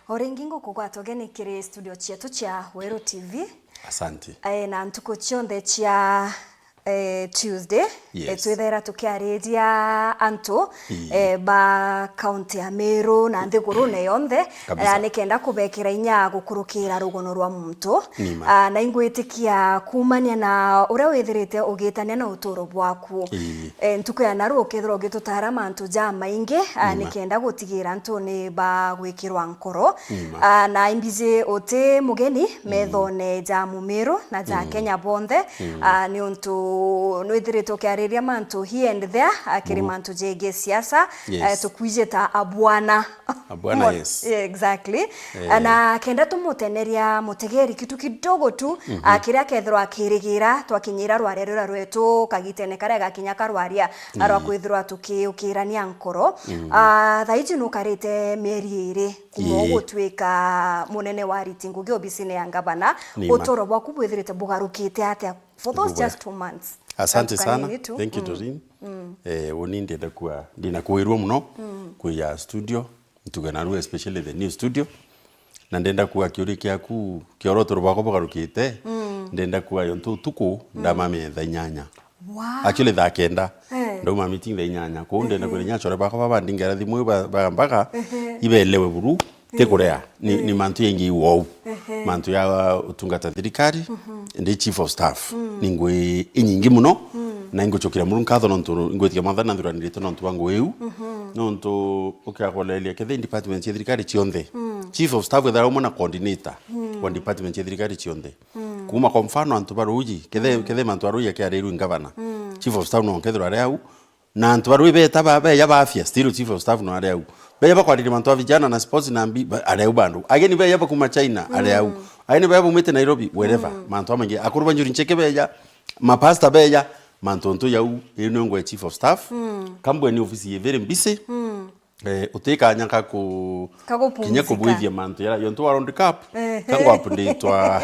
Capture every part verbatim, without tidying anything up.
O ringi ngukugwata ugeni kiri studio cietu cia Weru T V. Asante. Eh, na ntuku cionthe cia, eh, Tuesday, eh, Yes. twithera tukiariria antu, Ii. eh, ba kaunti ya Meru na nthigurune yonthe, Kabisa. eh, nikenda kubekira inya gukurukira rugono rwa muntu. Ni ma. Ah, na ingwitikia kumania na uria withirite ugitania na uturo bwaku. Ii. Eh, ntuku ya naru ukethirwa ugitutara mantu jamaingi, ah, Ni ma. nikenda gutigira antu ni bagwikirwa nkoro. Ni ma. Ah, na imbiji uti mugeni methone ja Mumiru na ja Mm. Kenya bonthe. Mm. Ah, niuntu nwithirite ukiariria mantu here and there, ah, kiri Buru. mantu jegii siasa. Yes. Eh, tukwiji ta abwana. Abwana, Mo-, yes. yeah, exactly. Eh. Na kenda tumuteneria mutegeri kitu kidogo tu, Mhm. ah, kiria kethirwa akirigira twakinyira rwaria ruria rwetu kagitene karia gakinya karwaria, arwa Mm. kwithirwa tukiukirania nkoro. Mm. Ah, thaiji nukarite mieri iri kuma Ii. ugutwika munene wa ariti ngugi obisine ya ngavana. Ni ma. Uturo bwaku bwithirite bugarukite atia for those Bubwe. just two months? Asante Kantu sana. kanini tu. Thank you, Mm. Doreen. Mm. Eh, uni ndenda kuwa, ndina kuirua muno Mm. kuya studio. Ntuge naru, especially the new studio. Na ndenda kuga kiuria kiaku kia uria uturo bwakwa bugarukite, Mm. ndenda kuga yo ntu utuku, Mm. ndamamia thaa inyanya. Wow. Actually, thaa kenda. Eh. Ndauma meeting thaa inyanya. Kou ndenda Ehe. kwira inya achore bakwa baba ndingera thimu iu ba-, ba-, mbaga Ehe. ibelewe buru, Ehe. tikurea. Ni, ni Ehe. mantu yaingi iu ou. Ehe. Mantu ya utungata thirikari, Mhm. ndi chief of staff. Mm. Ni ngui inyingi muno, Mm. na inguchokera muru nkatho nontu ingwitikia mwathani anthuranirite nontu bwa ngui iu. Mhm. Nontu ukiakoleria kethe department cia thirikari cionthe. Mm. Chief of staff ethera umwe na coordinator Mm. wa department cia thirikari cionthe. Mm. Kuma kwa mfano antu ba Ruuji, kethe, Mm. kethe mantu a Ruuji akiaririrwe ngavana. Mm. Chief of staff no kethirwa ari au. Na antu ba Ruuji beta ba, beja ba afya, still chief of staff no ari au. Beja bakwariria mantu a vijana na sports na mbi, ba-, ari au bado. Ageni beja bakuma China, ari au. Mm. Ageni beja baumite Nairobi, wherever. Mm. Mantu amaingi. Akuru ba Njuri Ncheke beja, mapasta beja, mantu ontu yau, iu nio ngwe chief of staff. Mm. Kambwe ni ofisi ye very busy. Mm. Eh, uti kanya ka ku-, Ka gupumzika. kinya kubwithia mantu yara. Yontu wa round cup, Ehe. ka ngwa update-wa.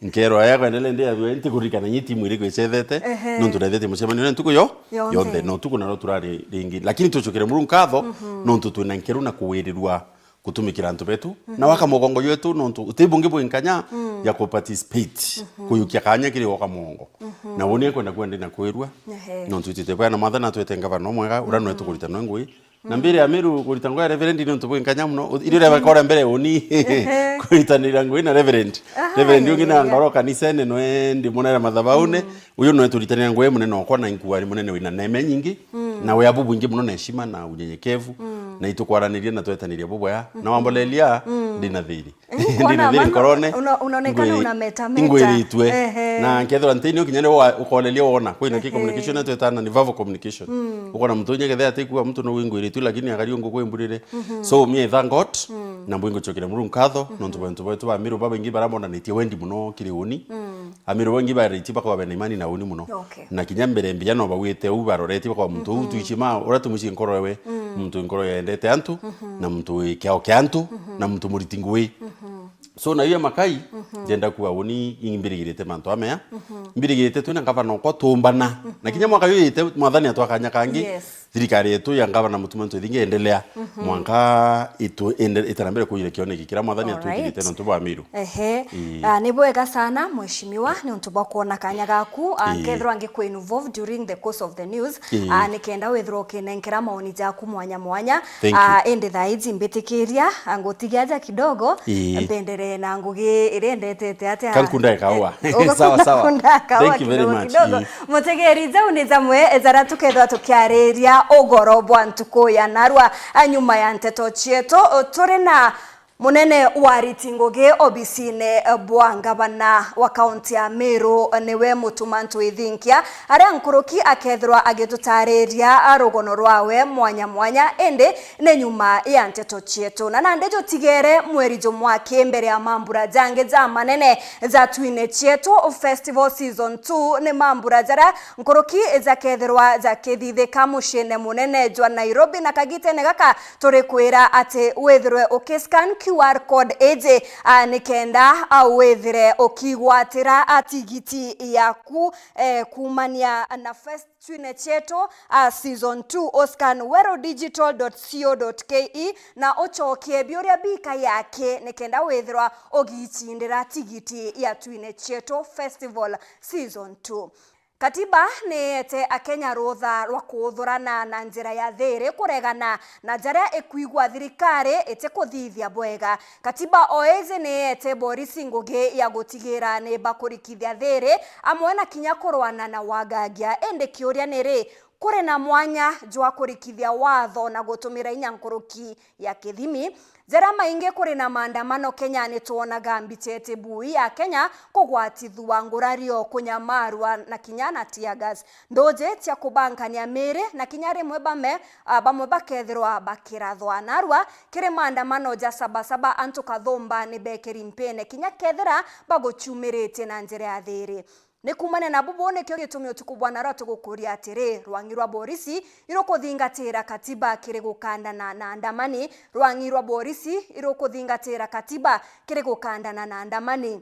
Nkero aya kwendele ndi athwe, nti kuririkana nyi timu iriku icethete, Ehe. nontu ndethete mucemanio na ntuku yo, Yonthe. yonthe, na utuku naro turari ringi. Lakini tucukire Murungu nkatho, Mhm. nontu twina nkero na kuwirirwa gutumikira antu betu, Mhm. na waka mugongo jwetu, nontu uti bungi bwi nkanya Mm. ya ku participate, Mhm. kuyukia kanya kiri waka mugongo. Mhm. Na woni ekwenda kwenda na kwirua, Ehe. nontu itite bwana mwathana atwete ngavana umwega, uria nwe tukurita nwe ngui, Na mbere ya Meru kurita ngui ya Reverend ni untu bwi nkanya muno. U-, irio ria bakora mbere uni Ehe. kuritanira ngui na Reverend. Aha, Reverend ungi na ehe. ngoro kanisene no endi munene mathabaune. Mm. Uyu no eturitanira ngui munene okwa na inkuari munene wina neme nyingi. Mm. Na we abu bwingi muno na heshima na unyenyekevu. Mm. Na itukwaraniria na twetaniria bubwea. Na wambolelia Mm. ndina thiri. Ehe, Ndina kuona thiri mantu nkorone. una-, unaonekana Ngwi-, unametameta. ingwiritue. Ehe. Na nkethirwa nteini ukinya ni wa-, ukolelia wona. Kwina ki Ehe. communication yetu etana ni verbal communication. Mm. Ukona muntu unye kethe ati kuwa muntu no wingwiritue, lakini akari ungu kwi mburire. Mhm. So, me I thank God, Mm. na mbwinguchokera Murungu nkatho, Mhm. nontu bantu betu ba Meru babaingi baramonanitie wendi muno kiri uni. Mm. Ameru baingi bariti bakwa bena imani na uni muno. Okay. Na kinya mbere mbia no bawite u baroreti bakwa muntu u Mhm. tuichima, ura tumuchie nkoro ewe, Mm. muntu nkoro yendete antu, Mhm. na muntu wi kiao kia antu, Mhm. na muntu muriti ngui. Mhm. So, na iyo makai, Mhm. njenda kuwa uni imbirigirite mantu amea. Mhm. Mbirigirite twina ngavana okwa tumbana. Mhm. Na kinya mwaka uyu yite mwathani atwa kanya kangi. Yes. Thirikari yetu ya ngavana Mutuma Ntwethingi endelea. Mhm. Mwanka itu-, ende-, itana mbere kuyire kioneki kira mwathani Alright. atwikirite nontu bwa Meru. Ehe. Ii. Ah, ni bwega sana, mheshimiwa, ni untu bwa kuona kanya gaku. Ah, Ii. nkethirwa ngiku involve during the course of the news. Ii. Ah, nikenda withirwa ukinenkera maoni jaku mwanya mwanya. Thank you. Ah, indi thaa iji mbitikiria, ah, ngutigia aja kidogo, Ii. mbendere na ngugi iria ndetete atia. Kankunda kawa. Eh, uga Sawa, kunda, sawa. kunda kawa Thank you very kidogo much. kidogo. Ii. Mutegeri, jau ni jamwe jaria tukethwa tukiariria ugoro bwa ntuku ya narua. Ah, nyuma ya nteto cietu, turi na Munene wa ariti ngugi obisine bwa ngavana wa kaunti ya Meru niwe Mutuma Ntwithinkia, aria nkuruki akethirwa agitutariria rugono rwawe mwanya mwanya, indi ni nyuma ya nteto cietu. Na nandi jutigere mweri jumwe aki mbere ya mambura jangi jamanene ja twine cietu festival season two, ni mambura jaria nkuruki jakethirwa jakithithika muciine munene jwa Nairobi, na kagitene gaka turikwira ati withirwe ukiscan Q R code iji, a, nikenda, a, withire ukigwatira, a, tigiti yaku, e, kumania na Fest Twine Chetu, a, season two, uscan weru digital dot co dot ke na ucokie biuria bika yake nikenda withirwa ugicindira tigiti ya Twine Chetu Festival season two. Katiba niete Akenya rutha rwa kuuthurana na njira ya thiri kuregana na jaria ikwigua thirikari itikuthithia bwega. Katiba o iji niete borisi ngugi ya gutigira ni bakurikithia thiri amwe na kinya kurwana na wagagia. Indi kiuria ni ri, kuri na mwanya jwa kurikithia watho na gutumira inya nkuruki ya kithimi? Jaria maingi kuri na maandamano Kenya, ni twonaga mbicha iti bui ya Kenya kugwatithua, ngurario, kunyamarua na kinya na tear gas. Nduji cia kubankania miri na kinya rimwe bame, a, bamwe bakethirwa bakirathwa. Narua kiri maandamano ja Saba Saba, antu kathumba ni bekiri mpine kinya kethira bagucumiritie na njira ya thiri. Ni kuumania na bubu nikio gitumi utuku bwa narua tugukuria atiri, rwang'i rwa borisi irukuthingatira katiba kiri gukandana na andamani? Rwang'i rwa borisi irukuthingatira katiba kiri gukandana na andamani?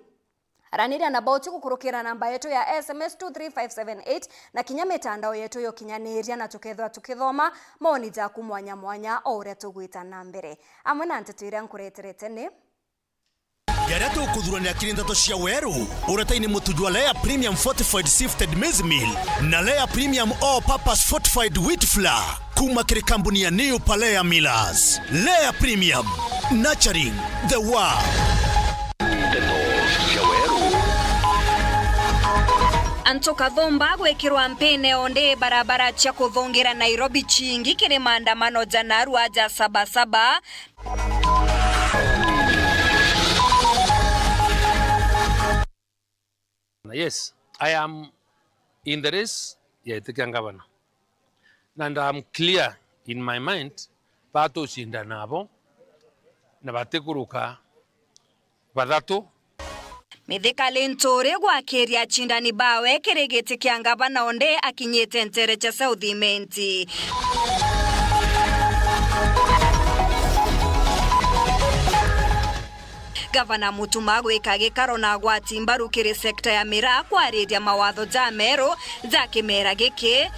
Araniria na bauti gukurukira namba yetu ya S M S two three five seven eight na kinya mitandao yetu ya ukinyaniria, na tukethirwa tukithoma maoni jaku mwanya mwanya o uria tugwita na mbere. Amwe na nteto iria nkureterete ni Jaria tukuthuranira kiri nteto cia weru, uretaini mutu jwa Lea Premium Fortified Sifted Maize Meal na Lea Premium All Purpose Fortified Wheat Flour, kuma kiri kambuni ya New Palea Millers. Lea Premium, nurturing the world. Nteto cia weru. Antu kathumba gwikirwa mpine o ndi barabara cia kuthungira Nairobi cingi kiri maandamano ja narua ja Saba Saba. Yes, I am in the race ya giti kia ngavana. And I'm clear in my mind, batucinda nabo, na batikuruka bathatu. Mithika Linturi gwakiria acindani bawe kiri giti kia ngavana o ndi akinyite ntere cia South Imenti. Gavana Mutuma gwika gikaro na agwati mbaru kiri sekta ya miraa kwariria mawatho jameru ja kimera giki.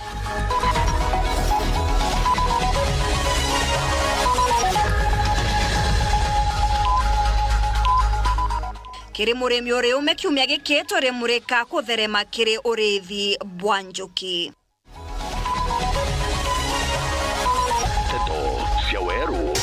Kiri murimi uri ume kiumia giki turimurika kutherema kiri uriithi bwa njuki. Nteto cia weru.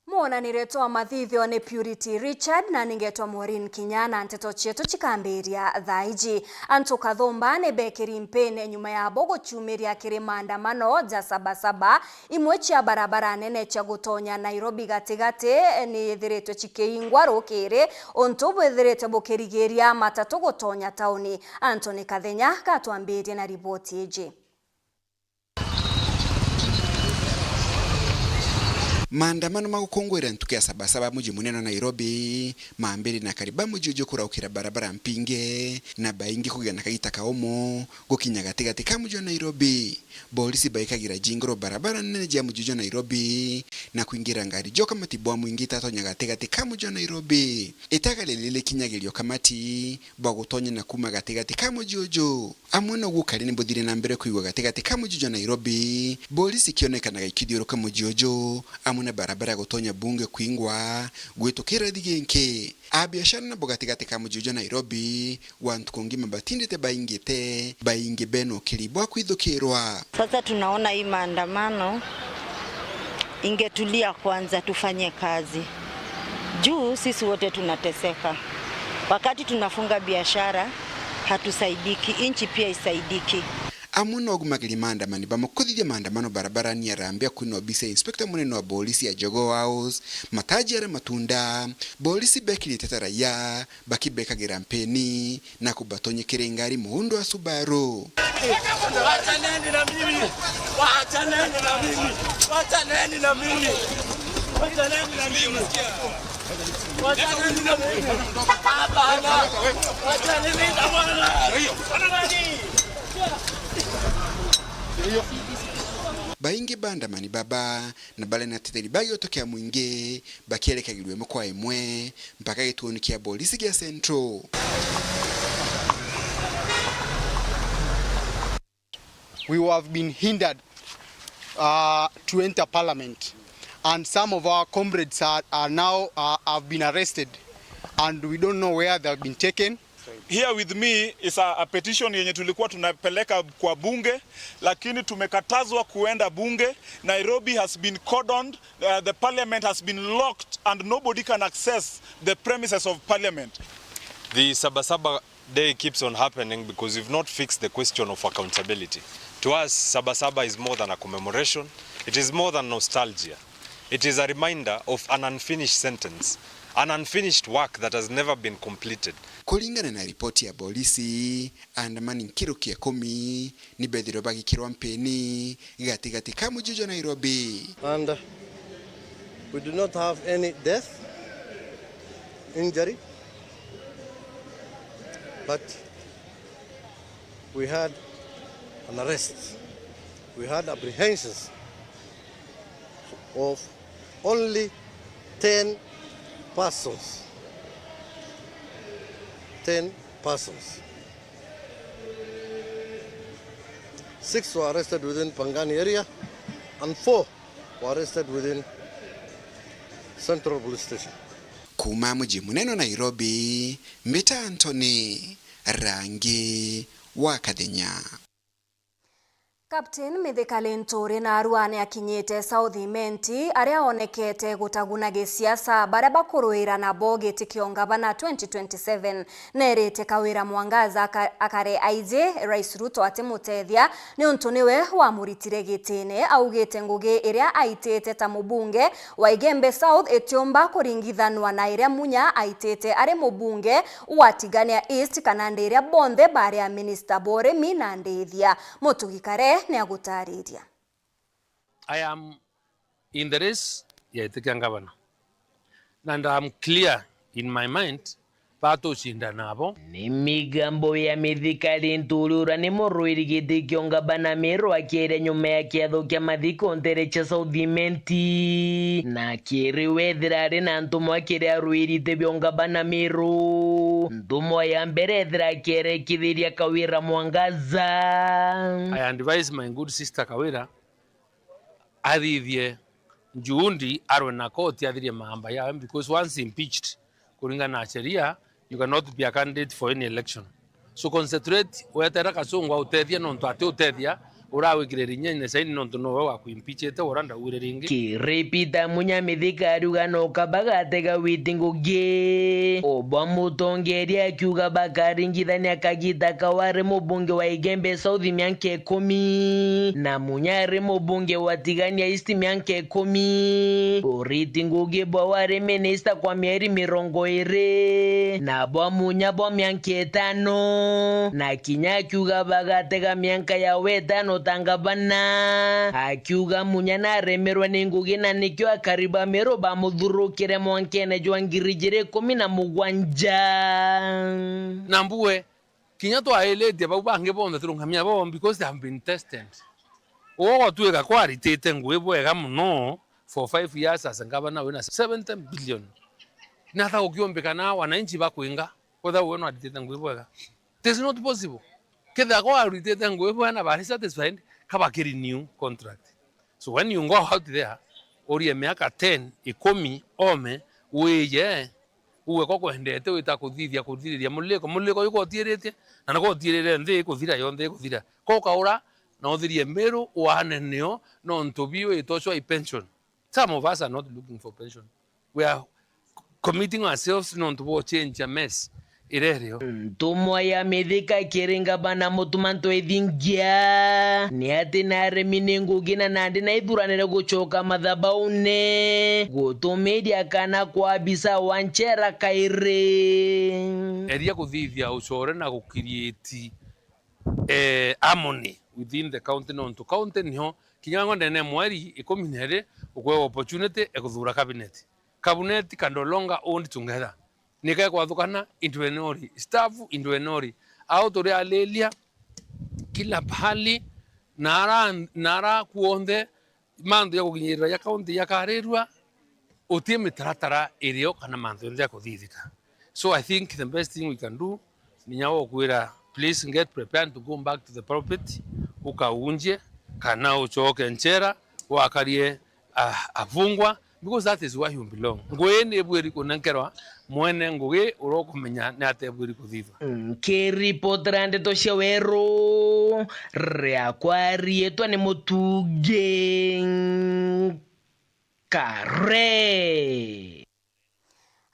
Mwonaniritwe wa mathithio ni Purity Richard na ningetwa Maureen Kinya, na nteto cietu cikambiria thaa iji. Antu kathumba ni bekiri mpine nyuma yabo gucumiria kiri maandamano ja Saba Saba. Imwe cia barabara nene cia gutonya Nairobi gatigati ni ithiritwe cikiingwa rukiri, untu bwithirite bukirigiria matatu gutonya tauni. Anthony Kathenya gatwambirie na riboti iji. Maandamano ma gukunguira ntuku ya Saba Saba muji munene wa Nairobi mambiri na akari ba muji uju kuraukira barabara mpinge, na baingi kugia na kagita kaumu gukinya gatigati ka muji wa Nairobi. Borisi baikagira jingiro barabara nene jia muji jwa Nairobi na kwingira ngari ja ukamati bwa mwingi itatonya gatigati ka muji jwa Nairobi. Itaga riri rikinyagiria ukamati bwa gutonya na kuma gatigati ka muji uju. Amwe na uguo ukari ni buthire na mbere kwigua gatigati ka muji jwa Nairobi, borisi ikionekanaga ikithiuruka muji uju, amwe na barabara ya gutonya Bunge kwingwa gwitukira ithigi inki. Abiashara nabo gatigati ka muji uju jwa Nairobi gwa ntuku ngima batindite baingite, baingi bena ukiri bwa kwithukirwa. Sasa tunaona hii maandamano ingetulia kwanza, tufanye kazi. Juu sisi wote tunateseka. Wakati tunafunga biashara, hatusaidiki, inchi pia isaidiki. Amwe na ugumagiri maandamani bamwe kuthithia maandamano barabarani ya Rambia kwina obisi ya inspector munene wa borisi ya Jogoo House, mataji aria matunda, borisi bekirite ta raia, bakibekagira mpeni na kubatonyekera ingari muundo wa Subaru. Wachaneni na mimi! Wachaneni na mimi! Wachaneni na mimi! Wachaneni na mimi! Wachaneni na mimi! Hapana! Wachaneni na bwana! Baingi ba andamani baba na baria ni ateteri ba gioto kia mwingi bakierekagirua imwe kwa imwe mpaka gituoni kia borisi gia Central. We have been hindered, uh, to enter parliament, and some of our comrades are, are now, uh, have been arrested, and we don't know where they have been taken. Here with me is a, a petition yenye tulikuwa tunapeleka kwa bunge, lakini tumekatazwa kuenda bunge. Nairobi has been cordoned, uh, the parliament has been locked and nobody can access the premises of parliament. The Sabasaba day keeps on happening because we've not fixed the question of accountability. To us, Sabasaba is more than a commemoration. It is more than nostalgia. It is a reminder of an unfinished sentence, an unfinished work that has never been completed. Kuringana na ripoti ya borisi, andamani nkuruki ya ikumi ni bethirwe bagikirwa mpini gatigati ka muji jwa Nairobi. And, uh, we do not have any death, injury, but we had an arrest. We had apprehensions of only ten persons. Ten persons. Six were arrested within Pangani area and four were arrested within Central Police Station. Kuuma muji munene wa Nairobi, mbita Anthony Rangi wa Kathenya. Captain Mithika Linturi naarua ni akinyite South Imenti, aria oonekete gutaguna gisiasa baria bakuruira nabo giti kia ungavana twenty twenty-seven. Neerite Kawira Mwangaza aka-, akare aiji Rais Ruto atimutethia niuntu niwe wamuritire gitine. Augite ngugi iria aitite ta mubunge wa Igembe South itiumba kuringithanwa na iria Munya aitite ari mubunge wa Tigania East kana ndi iria bonthe bari a minista ba urimi na ndithia. Mutugi Kare ni agutariria. I am in the race ya giti kia ngavana. And I'm clear in my mind, batucinda nabo. Ni migambo ya Mithika Linturi uria ni murwiri giti kia ungavana Meru akiaria nyuma ya kiatho kia mathiko ntere cia South Imenti. Na kiri wethira ari na ntumwa kiri arwiri giti bia ungavana Meru. Ntumwa ya mbere ethira akierekithiria Kawira Mwangaza. I advise my good sister Kawira athithie juhudi arwe na koti athirie maamba yawe, because once impeached, kuringana na sheria, you cannot be a candidate for any election. So concentrate, wetera Kasongo autethia nontu ati utethia uria wikire rinyene saini nontu nowe wakuimpeachite, ura ndauire ringi. Kiri Peter Munya Mithika ariuga no kaba gatega witi ngugi. Obwa mutongeria akiuga bakaringithania kagita kau ari mubunge wa Igembe South mianka ikumi, na Munya ari mubunge wa Tigania East mianka ikumi. Uriti ngugi bwa wari minista kwa mieri mirongo iri, na bwa Munya bwa mianka itano, na kinya akiuga bagatega mianka yawe itano ta ngavana. Akiuga Munya naremerwe ni ngugi na nikio akari ba Meru bamuthurukire mwankene jwa ngiri ijiri ikumi na mugwanja. Na mbue, kinya twailitie bau bangi bonthe turungamia bo, because they have been tested. Uu gwatuika kwaritite ngugi bwega mono for five years as governor wina seventy billion. Nata gukiumbikana wananchi bakwinga, kwethira we nwaritite ngugi bwega? It is not possible. Kethira kwaritite ngugi bwega na bari satisfied, ka bakirenew contract. So when you go out there, urie miaka ten, ikumi, ome, wiye, uwe ko kwendete wita kuthithia, kuthiriria muliko. Muliko uyu gutiiritie, na niko utiirire nthi ikuthira, yonthe ikuthira. Ko ukaura, na uthirie Meru, uane nio, nontu biu itocwa i pension. Some of us are not looking for pension. We are committing ourselves nontu bwa change ya mess iria irio. Ntumwa ya Mithika kiri ngavana Mutuma Ntwethingia ni ati naremi ni ngugi na nandi naithuranire gucoka mathabaune gutumiria kana kwa abisa wa nchera kairi. Eria kuthithia ucore na gukirieti, eh, harmony within the county, nontu county niho kinya ngo ndene mweri ikumi na iri ukwewa opportunity ya kuthura cabinet. Cabinet can no longer hold together. Nika ikwathukana into a nori, staff into a nori. Au turi alilia kila pahali, Na ara, na ara kuonthe mantu ja kuginyirira ja kaunti jakarirua, uti mitaratara irio kana mantu jonthe ja kuthithika. So I think the best thing we can do ni nya ukwira, please get prepared to go back to the pulpit, ukaunjie, kana ucoke nchera, wakarie, ah, afungwa, because that is where you belong. Ngugi ni ibwiri kunenkerwa mwene ngugi uria ukumenya ni atia ibwiri kuthithwa. Nkiripotera ndeto cia weru, riakwa riitwa ni Mutungi Kare.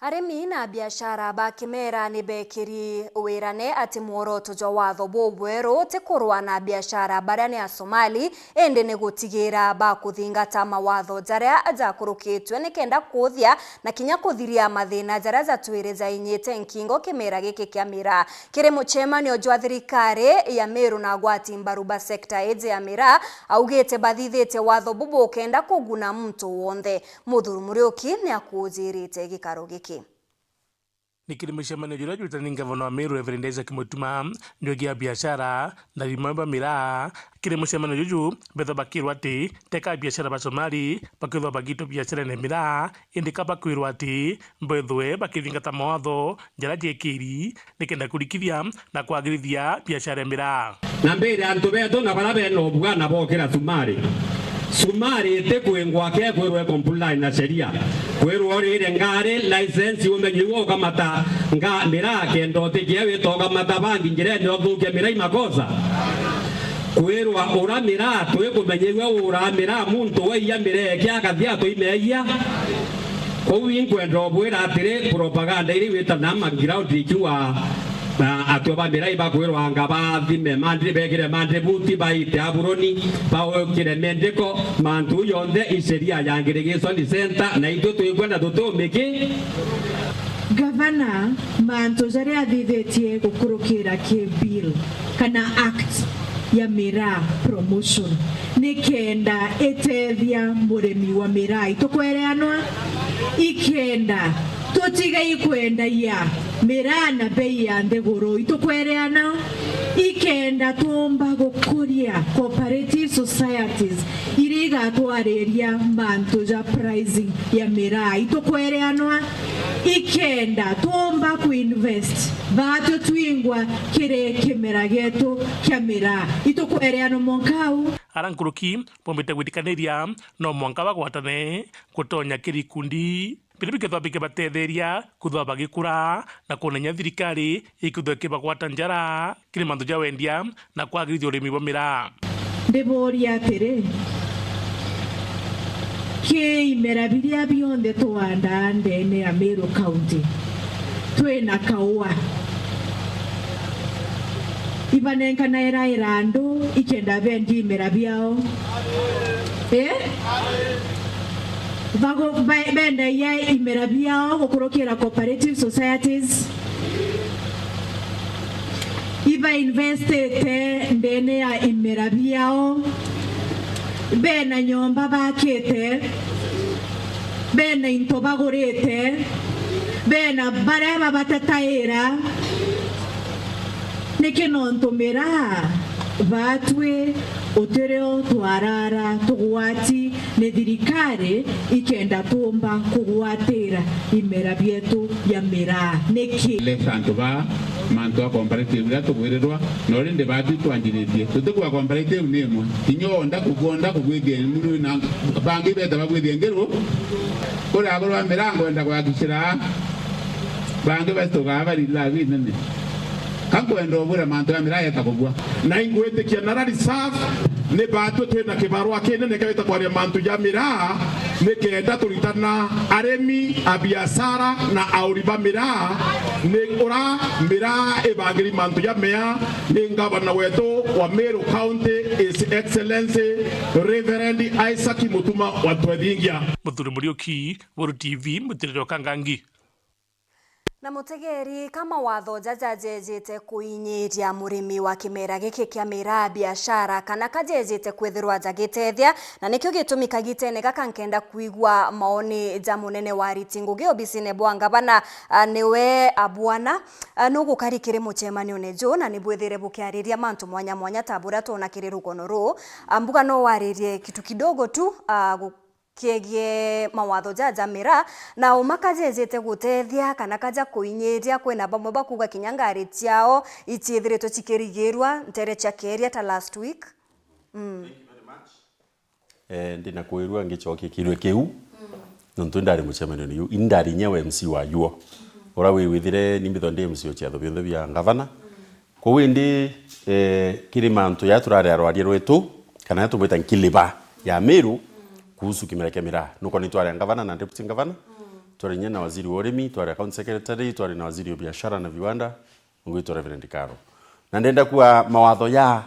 Arimi na biashara ba Kimera ni beekiri wirane ati mworoto jwa watho bubweru ti kurwa na biashara baria ni Asomali, indi ni gutigira bakuthingata mawatho jaria jakurukitue nikenda kuuthia na kinya kuthiria mathina jaria jatwire jainyite nkingo kimera giki kia miraa. Kiri mucemanio jwa thirikari ya Meru na agwati mbaru ba sekta iji ya miraa, augite bathithitie watho bubu ukenda kuguna muntu wonthe. Muthuri Muriuki ni akuujirite gikaro giki. Ni kiri mucemanio juria jwitani ni ngavana wa Meru, Reverend Isaac Mutuma, njwegie ya biashara na arimi ba miraa. Kiri mucemanio juju, bethwa bakirwa ati teka biashara ba Somali bakithwa bagitwa biasharene ya miraa, indi ka bakwirwa ati bethwe bakithingata mawatho jaria jekiri nikenda kurikithia na kwagirithia biashara ya miraa. Na mbire antu betu na baria bena ubwana bokira sumari. Sumari iti kwingwa ke kwirwe comply na sheria. Kwirwa urire ngari license umenye iwe ukamata nga miraa kenda utikia wita ukamata bangi njirene uthukia miraa i makosa. Kwirwa ura miraa twikumenya iwe ura miraa muntu waiya miraa eke akathia atwimeeyia. Kou inkwenda ubwira atiri, propaganda iri witana ma ground ikiuga, na atwe ba miraa ibakwirwa anga bathime mandri, bekire mandri buti, baite aburoni, baukire mendiko, mantu jonthe i sheria ya Ngirigiconi Center, na itwe twikwenda tutumiki. Gavana, mantu jaria athithitie gukurukira ki bill kana act ya miraa promotion, nikenda itethia murimi wa miraa. Itukwereanwa? Ikenda tutiga ikwendagia miraa na bei ya nthiguru. Itukwereana? Ikenda tuumba gukuria cooperative societies iria igatwariria mantu ja pricing ya miraa. Itukwereanwa? Ikenda tuumba kuinvest baatwe twingwa kiri kimera gietu kia miraa. Itukwereanwa mwanka au? Ara nkuruki bombite gwitikaniria no mwanka bagwatane gutonya kiri ikundi biria bikethwa bikibatetheria kwithwa bagikura na kwona inya thirikari ikithwa ikibagwata njara kiri mantu ja wendia na kwagirithia urimi bwa miraa. Ndiburia atiri, ki imera biria bionthe twandaa ndene ya Meru County, twina kaua, ibanenkanaira irandu ikenda bendia imera biao? Eh? Bago-, ba-, bendagia imera biao gukurukira cooperative societies. Ibainvestite ndene ya imera biao. Bena nyomba bakite. Bena into bagurite. Bena baria babatetaira. Niki? Nontu miraa baatwi utirio twarara tugwati ni thirikari ikenda tuumba kugwatira imera bietu bia miraa. Niki? Lesa antu ba mantu a comparative iria tugwirirwa, na urindi baatwi twanjiritie. Tutikua comparative ni imwe. Kinya wonda kukwonda kugwithia muru na bangi beta bagwithia ngiru. Kuri aguru ba miraa ngwenda gwakishira bangi basitokaa bari lavi nene. Ka nkwenda ubwira mantu ya miraa yeta kugua. Na ingwitikia nara reserve ni baatwi twina kibarua kinene kia gwita kwaria mantu ja miraa, nikenda turitana arimi, abiashara na auri ba miraa, ni ura miraa ibangiri mantu ja mea ni ngavana wetu wa Meru County, His Excellency Reverend Isaac Mutuma wa Twethingia. Muthuri Muriuki, Weru T V, Mutirire wa Kangangi. Na mutegeri, ka mawatho jaja jejite kuinyiria murimi wa kimera giki kia miraa biashara, kana ka jejite kwithirwa jagitethia, na nikio gitumi kagitene gaka nkenda kwigua maoni ja munene wa ariti ngugi obisine bwa ngavana, a, niwe Abwana. A, nugukari kiri mucemanione juu, na nibwithire bukiariria mantu mwanya mwanya ta buria twona kiri rugono ruu. A, mbuga no waririe kitu kidogo tu, a, gu-, kiegie mawatho jaja ja miraa, na uma ka jejite gutethia kana kaja kuinyiria. Kwina bamwe bakuga kinya ngari ciao iciithiritwe cikirigirwa ntere cia keria ta last week. Mm. Eh, ndina kwirua ngicokia kirue kiu, nontu indari mucemanio niu, indari inya we M C wa yuo. Ura wi withire ni mbithwa ndi M C o ciatho bionthe bia ngavana. Kwou indi, eh, kiri mantu ya turari arwaria rwetu, kana ya tumwita nkiliba ya Meru, kuhusu kimera kia miraa. Nuko ni twari ngavana na deputy ngavana, twari inya na waziri wa urimi, twari county secretary, twari na waziri wa biashara na viwanda, ungwitwa Reverend Karo. Na ndenda kuwa mawatho ya,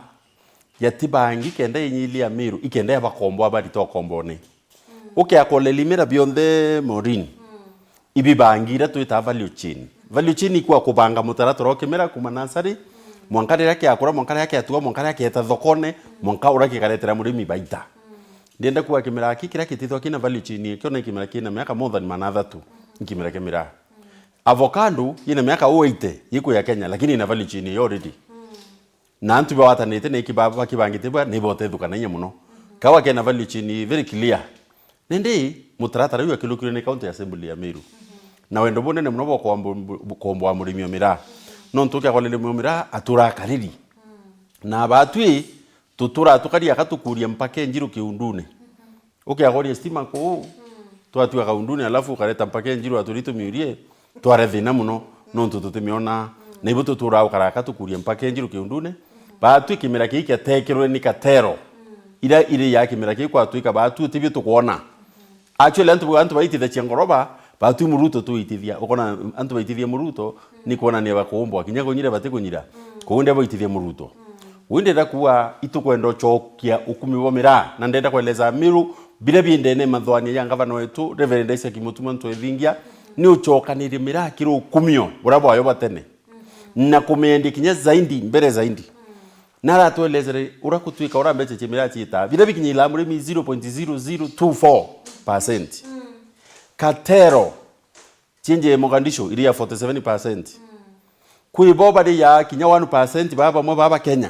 ya tibangi kenda inyilia Meru, ikenda ya bakomboa barita ukombone. Ukiakolelimira bionthe, Maureen, ibibangi iria twitaa value chain. Value chain ikua kubanga mutaratara o kimera kuma nasari, mwanka riria kiakura, mwanka riria kiatua, mwanka riria kieta thokone, mwanka uria gikaretera murimi baita. Ndienda kuga kimera ki kiria kitithwa kina value chain, kio ni kimera kina miaka more than manathatu, ni kimera kia miraa. Avocado yina miaka eighty, yikuya Kenya, lakini ina value chain iyo already. Na antu bagwatanite na iki ba-, bakibangite bwa, ni botethukanainya muno. Kawa kena value chain very clear. Nindi mutaratara uyu akilukirwe ni County Assembly ya Meru. Na wendo bunene muno bwa kwambo-, kwomboa murimi o miraa. Nontu ukiakoleria murimi o miraa, atura akariri. Na batwi, tutura tukari aka tukuria mpaka enjiru kiundune. Ukiagoria stima kuu, twatua kaundune, alafu ukareta mpaka enjiru aturi tumiurie, tware thina muno, nontu tutimiona. Na ibu tutura ukaraka tukuria mpaka enjiru kiundune. Batwi kimera kii kiatekirwe ni katero. Ira iri ya kimera kii kwatwika batwi tibio tukwona. Actually, antu, antu baitithagia ngoroba, batwi muruto tuitithia. Ukona antu baitithia muruto, ni kwonania bakuumbwa. Kinya kunyira batikunyira. Kou ndio baitithia muruto. Uu ndenda kuuga itukwenda ucokia ukumi bwa miraa, na ndenda kueleza Meru, biria biendene mathoania ya ngavana wetu, Reverend Isaac Mutuma Ntwethingia, ni ucokanirie miraa kiri ukumio buria bwayo bwa tene, na kumiendia kinya zaidi, mbere zaidi. Na aratuelezere uria kutwika uria mbeca cia miraa ciitaa. Biria bikinyila murimi zero point zero zero two four percent. Katero, cienje Mogadishu iria forty seven percent. Kwi bo bari ya kinya one percent ba bamwe ba Bakenya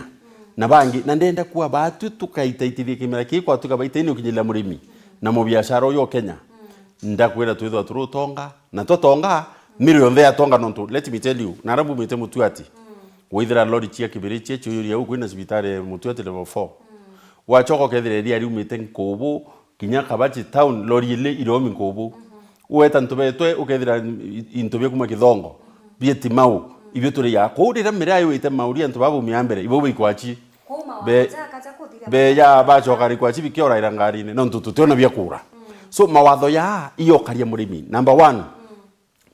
na bangi. Na ndenda kuwa batwi tukaitaitithia kimera kii kwatuka baitaini ukinyila murimi na mubiashara uyu o Kenya. Ndakwira twithwa turi utonga, na twatonga, Meru yonthe yatonga nontu, let me tell you, na aria mbumite Mutuati, withira lori cia kibiri cia ciuyuria u kwina cibitari Mutuati level four. Wachoka ukethira iria riumite Nkubu, kinya Kabachi town, lori ili iromi Nkubu. Uweta antu betwe, ukethira i-, into bia kuma Kithongo, bia Timau, ibio turi ya. Kou riria miraa iwite mauri antu babaumia mbere, ibo baikwachi. Kou mawatho Be-, jaka ja kuthira be ya bacoka rikwachi bikioraira ngarine, nontu tutiona bia kura. So, mawatho ya iokaria murimi. Number one,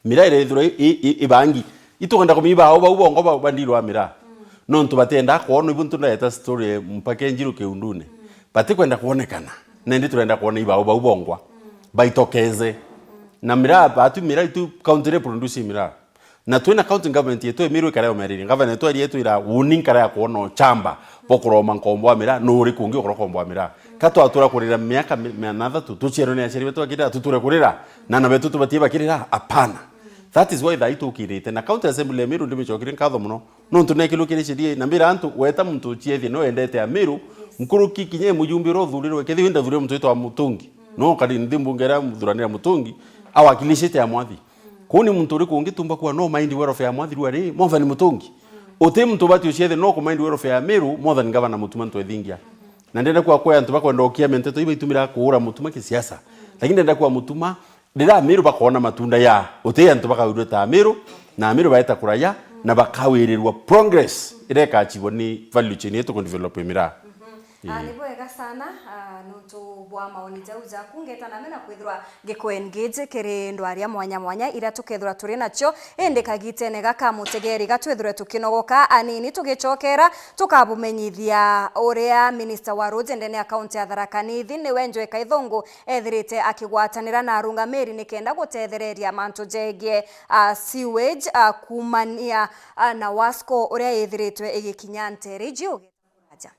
miraa irethirwa i, i, i, ibangi. Itugenda kumia ibao bau bongo bau bandirwa miraa. Nontu batienda kwona, ibu ntu ndaeta story mpaka enjiru kiundune. Batikwenda kwonekana. Na indi turenda kwona ibao bau bongwa. Baitokeze. Na miraa, batu miraa itu county iri produce miraa. Na twina county government yetu emiru ikara yomerire. Ngavana yetu ari yetu ira uni nkara ya kwona uchamba bo kuroma nkombo wa miraa, no uri kungi ukora kombo wa miraa. Ka twatura kurira miaka mi-, mianathatu, tuciarwe ni aciari betu bakirira, tuture kurira, na ana betu tubatie bakirira? Apana. That is why thaa itukirite. Na County Assembly ya Meru ndimicokire nkatho muno. Nontu nekirukire sheria, na mbira antu, weta muntu uciethie no endete Ameru, nkuruki kinya mujumbe uria uthurirwe, kethira ndathurirwe muntu witwa Mutungi. No kari nthi mbunge iria muthuranira Mutungi, awakilishite ya mwathi. Kuu ni muntu uriku ungitumba kuwa no mind welfare ya mwathi rua ri, Mwathani Mutungi? Uti muntu ubati uciethe no ku mind welfare ya Meru, Mwathani Ngavana Mutuma Ntwethingia. Na ndenda kuwa kwi antu bakwenda ukiame nteto ibaitumira kuura Mutuma kisiasa. Lakini ndenda kuwa Mutuma, riria Ameru bakona matunda ya, uti antu bakaurua ta Ameru, na Ameru baeta kuraya, na bakawirirwa progress iria ikachibwa ni value chain yetu ku develop miraa. Ah, ni bwega sana, ah, nontu bwa maoni jau jaku, ngeta name na kwithirwa ngiku-engage kiri ndwaria mwanya mwanya iria tukethirwa turi nacio. Indi kagitene gaka, mutegeri, gatwithirwe tukinogoka anini, tugicokera tukabumenyithia uria minista wa roads ndene ya kaunti ya Tharaka Nithi niwe Njweka Ithungu ethirite akigwatanira na arungamiri nikenda gutethereria mantu jegie, ah, sewage, ah, kumania, ah, na Wasco uria ithiritwe igikinya ntere iji ugeta kuraja.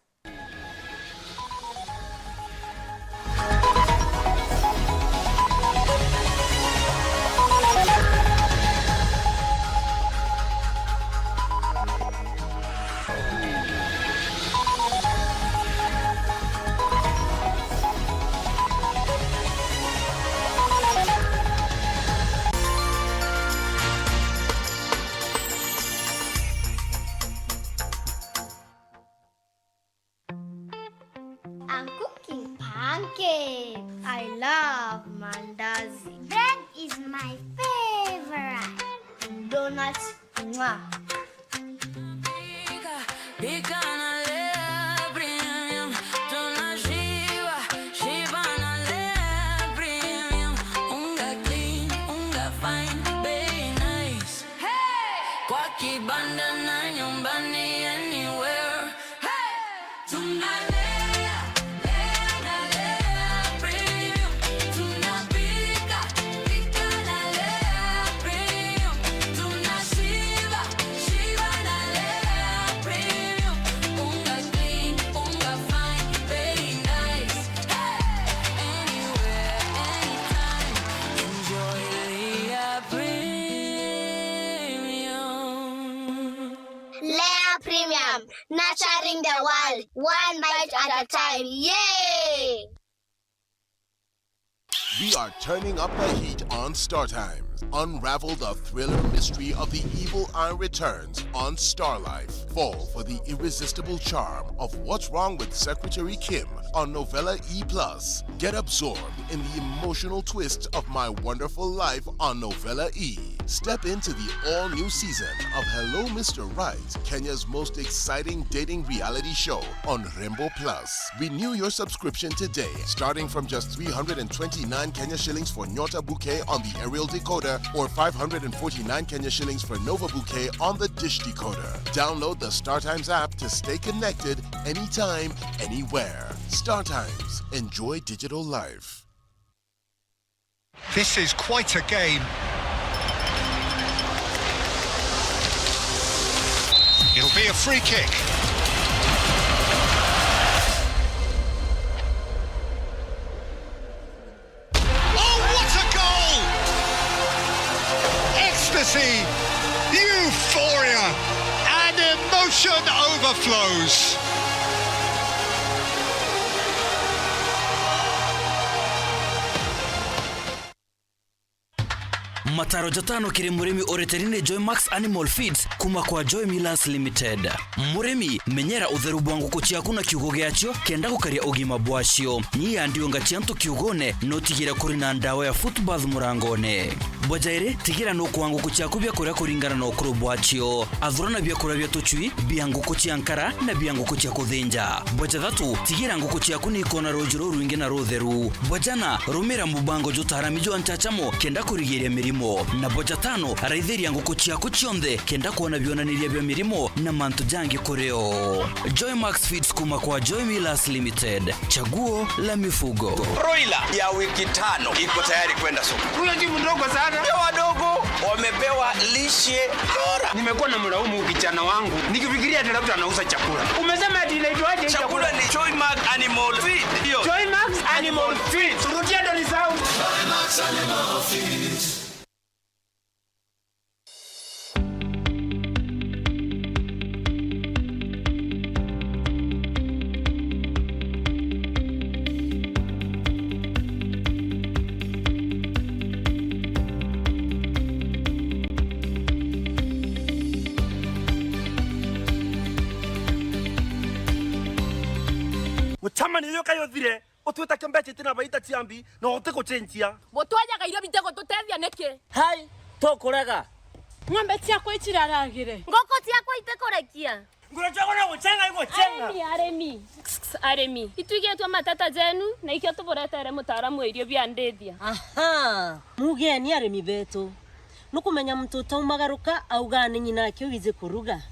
I'm cooking pancakes. I love mandazi. Bread is my favorite. Donuts, mwah. Pika, pika na Lea Premium. Tunashiba, shiba na Lea Premium. Unga clean, unga fine, bei nice. Hey! Kwa kibanda na nyumbani, anywhere. Hey! Tunalea, lea na Lea Premium. Tunapika, pika na Lea Premium. Tunashiba, shiba na Lea Premium. Unga clean, unga fine, bei nice. Hey! Anywhere, anytime. Enjoy Lea Premium. Lea Premium, nurturing the world, one bite at a time. Yay! We are turning up the heat on Star Times. Unravel the thriller mystery of the evil eye returns on Star Life. Fall for the irresistible charm of What's Wrong with Secretary Kim on Novella E plus. Get absorbed in the emotional twist of My Wonderful Life on Novella E. Step into the all-new season of Hello Mister Right, Kenya's most exciting dating reality show on Rembo Plus. Renew your subscription today, starting from just three hundred and twenty-nine Kenya shillings for Nyota Bouquet on the aerial decoder or five hundred and forty-nine Kenya shillings for Nova Bouquet on the dish decoder. Download the StarTimes app to stay connected anytime, anywhere. StarTimes. Enjoy digital life. This is quite a game. It'll be a free kick. Oh, what a goal! Ecstasy, euphoria, and emotion overflows. Mataro jatano kiri murimi uriteri ni Joymax Animal Feeds kuma kwa Joy Millers Limited. Murimi, menyera utheru bwa nguku ciaku na kiugo giacio kenda gukaria ugima bwacio. Nyia ndiunga cia antu kiugone, na utigire kuri na ndawa ya foot bath murangone. Bwa jairi, tigira nukuaa nguku ciaku biakuria kuringana na ukuru bwacio. Athurana biakuria bia tucui, bia nguku cia nkara, na bia nguku cia kuthinja. Bwa jathatu, tigira nguku ciaku ni ikona ruuji rurwingi na rutheru. Bwa jana, rumira mubango jutaarami jwa nchachamo kenda kurigiria mirimo. Na bwa jatano, raithiria nguku ciaku cionthe kenda kwona bionaniria bia mirimo na mantu jangi kuri o. Joymax Feeds kuma kwa Joy Millers Limited. Chaguo la mifugo. Broiler ya wiki tano iko tayari kwenda soko. Huyo si mdogo sana. Ndio wadogo wamepewa lishe bora. Nimekuwa na mlaumu kijana wangu nikifikiria ati labda anauza chakula. Umesema ati inaitwaje hii chakula? Chakula ni Joymax Animal Feed. Ndio. Joymax Animal Feed. Rudia ndo ni sound. Joymax Animal Feed. Mucemanio uyu kai uthire, utwita kimbeca itina baita cia mbi, na uti gucenjia. Butwajaga irio bitigututethia niki? Hai, tukurega. Ng'ombe ciakwa iciraragire. Nguku ciakwa itikurekia. Nguracagwa na gucenga igucenga. Arimi, arimi. Arimi. Itwigitwe matata jenu, na ikio tuburetere mutaaramu wa irio bia ndithia. Aha! Mugeni arimi betu. Nukumenya muntu utaumagaruka auga ni nyina ake wiji kuruga.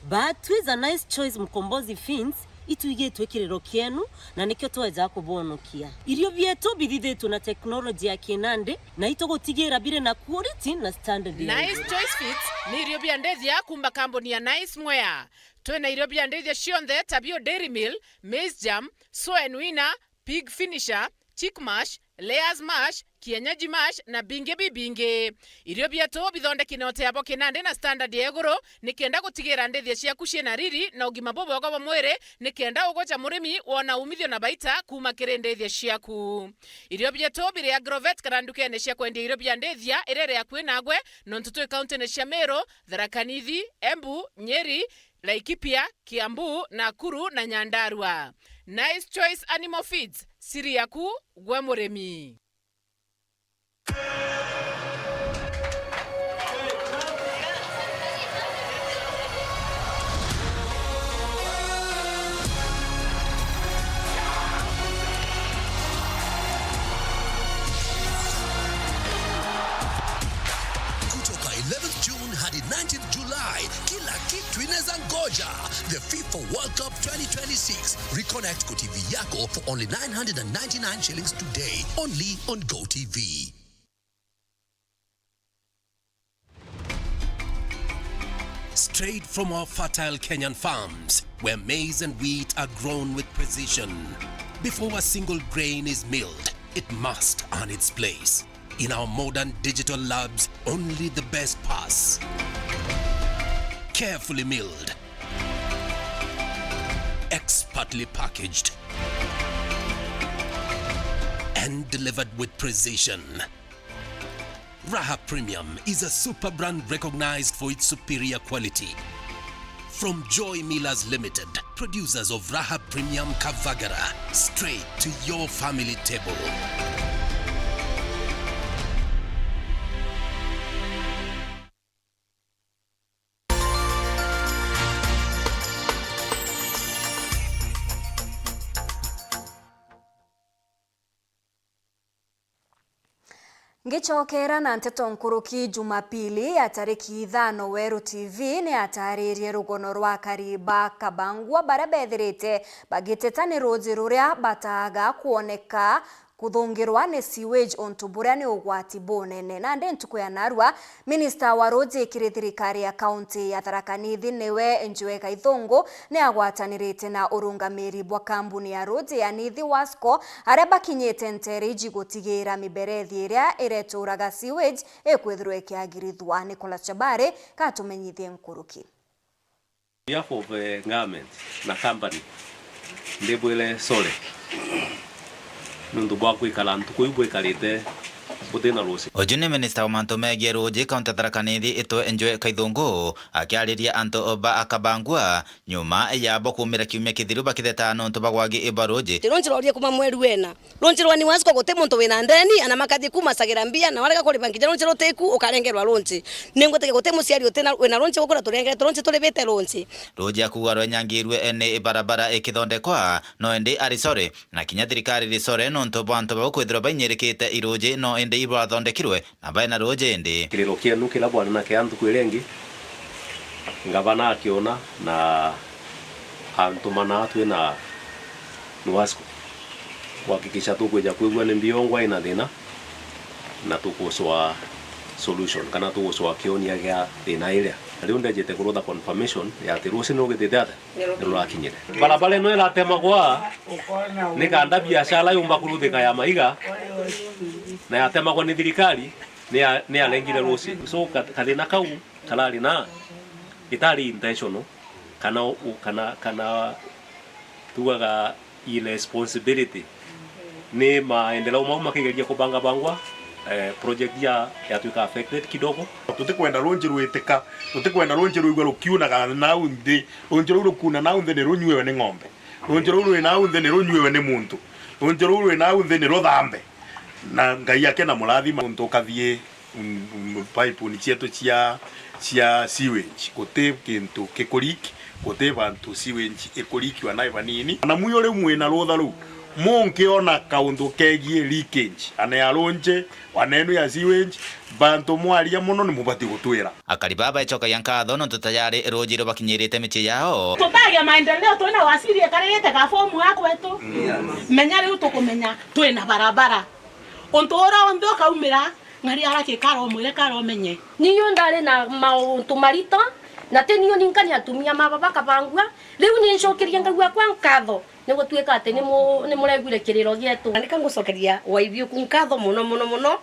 But twiza Nice Choice Mkombozi Feeds, itwigitwe kiriro kienu, na nikio tweja kubonokia. Irio bietu bithithitwe na technology ya kinandi, na itugutigira biri na quality na standard ya Nice iguru. Choice Feeds ni irio bia ndithia kuma kambuni ya Nice Mwea. Twina irio bia ndithia cionthe ta bio Dairy Meal, Maize Germ, Soen Winner, Pig Finisher, Chick Mash, Layers Mash, Kienyeji Mash na bingi bibingi. Irio bietu bithondeki na uteabo kinandi na standard ya iguru, nikenda gutigira ndithia ciaku ciina riri na ugima bubwega bwa mwiri, nikenda ugoca murimi wona umithio na baita kuma kiri ndithia ciaku. Irio bietu biri Agrovet kana ndukene cia kwendia irio bia ndithia iria iri akui nagwe, nontu twi kauntine cia Meru, Tharaka Nithi, Embu, Nyeri, Laikipia, Kiambu, Nakuru na Nyandarua. Nice Choice Animal Feeds, siri yaku gwe murimi. Kutoka eleventh June hadi nineteenth July, kila kitu inaweza ngoja. The FIFA World Cup twenty twenty-six. Reconnect kwa T V yako for only nine hundred and ninety-nine shillings today, only on Go T V. Straight from our fertile Kenyan farms, where maize and wheat are grown with precision. Before a single grain is milled, it must earn its place. In our modern digital labs, only the best pass. Carefully milled, expertly packaged, and delivered with precision. Raha Premium is a super brand recognized for its superior quality. From Joy Millers Limited, producers of Raha Premium Kavagara, straight to your family table. Ngicokera na nteto nkuruki, Jumapili ya tariki ithano, Weru T V ni yataaririe rugono rwa akari ba Kabangwa baria bethirite bagiteta ni ruuji ruria bataaga kwoneka kuthungirwa ni sewage, untu buria ni ugwati bunene. Nandi ntuku ya narua, minista wa ruuji kiri thirikari ya kaunti ya Tharaka Nithi niwe Njue Kaithungu ni agwatanirite na urungamiri bwa kambuni ya ruuji ya Nithi Wasco, aria bakinyite nteere iji gutigira miberethi iria ireturaga sewage ikwithirwa ikiagirithwa. Nicholas Chabari katumenyithie nkuruki. Behalf of, eh, government na company, ndibwire sorry nuntu bwa kwikara ntuku iu bwikarite butina ruuji. Uju ni minista wa mantu megie ruuji kaunti ya Tharaka Nithi, itwe Njue Kaithungu, akiariria antu ba Akabangwa nyuma yabo kuumira kiumia kithiru bakitheta nontu bwa wagi bwa ruuji. Ruuji rwarie kuma mweri wena. Ruuji rwa Nithi Wasco guti muntu wina ndeni, ana makathi kumasagira mbia, na warega kuriba nginya ruuji rutiku, ukarengerwa ruuji. Ningwitikia guti muciari utina, wina ruuji gukura turengeretwe ruuji, turibite ruuji. Ruuji akuga rwenyangirue ni barabara ikithondekwa, no indi ari sorry, na kinya thirikari iri sorry nontu bwa antu bau kwithirwa bainyirikite iruuji, no indi ibwathondekirwe na baina ruuji indi. Kiriro kienu kiria bwari nakio ntuku iria ingi, ngavana akiona na antu mana twina Nithi Wasco kuhakikisha tukwija kwigua ni mbiongwa ina thina na tukucwa solution kana tugucwa kionia gia thina iria. Na riu ndejite kurutha confirmation ya ati ruuji ni rugitite atia? Ni rurakinyire. Barabara ino iratemagwa ni kenda biashara yumba kuruthika ya maiga, na yatemagwa ni thirikari, ni ya-, ni yarengire ruuji. So, ka-, kathina kau karari na itari intentional, kana u-, kana, kana tugaga irresponsibility. Ni maendeleo mau makigeria kubangabangwa, eh, project ya, yatwika affected kidogo. Tutikwenda ruuji rwitika, tutikwenda ruuji rwigua rukiunaga nau nthi. Ruuji ruu rukuuna nau nthi ni runyuiwe ni ng'ombe. Ruuji ruu rwi nau nthi ni runyuiwe ni muntu. Ruuji ruu rwi nau nthi ni ruthambe. Na Ngai ake na murathima muntu ukathie, mm, mm, pipe ni cietu cia, cia sewage. Guti kintu kikuleak Guti bantu sewage ikurikiwa na ibanini. Ana mwiyo riu mwina rutha ruu, munkiona kaundu kegie leakage, ana ya runji, ana enu ya sewage, bantu mwaria mono ni mubati gutwira. Akari baa baicokagia nkatho nontu tayari ruuji rubakinyirite micii yao. Tutagia maendeleo twina waziri ekaririte ga fomu ya gwetu. Menya riu tukumenya twina barabara. Untu uria unthe ukaumira, ng'ari ara kikara umwire kara umenye. Niyo ndari na mauntu marito, na ti niyo ninka ni atumia ma baba kabangua. Riu ni ncokerie Ngai wakwa nkatho. Ni gutuika ati ni mu-, ni mureguire kiriro gietu. Na nika ngucokeria Waithiuku nkatho mono, mono, mono,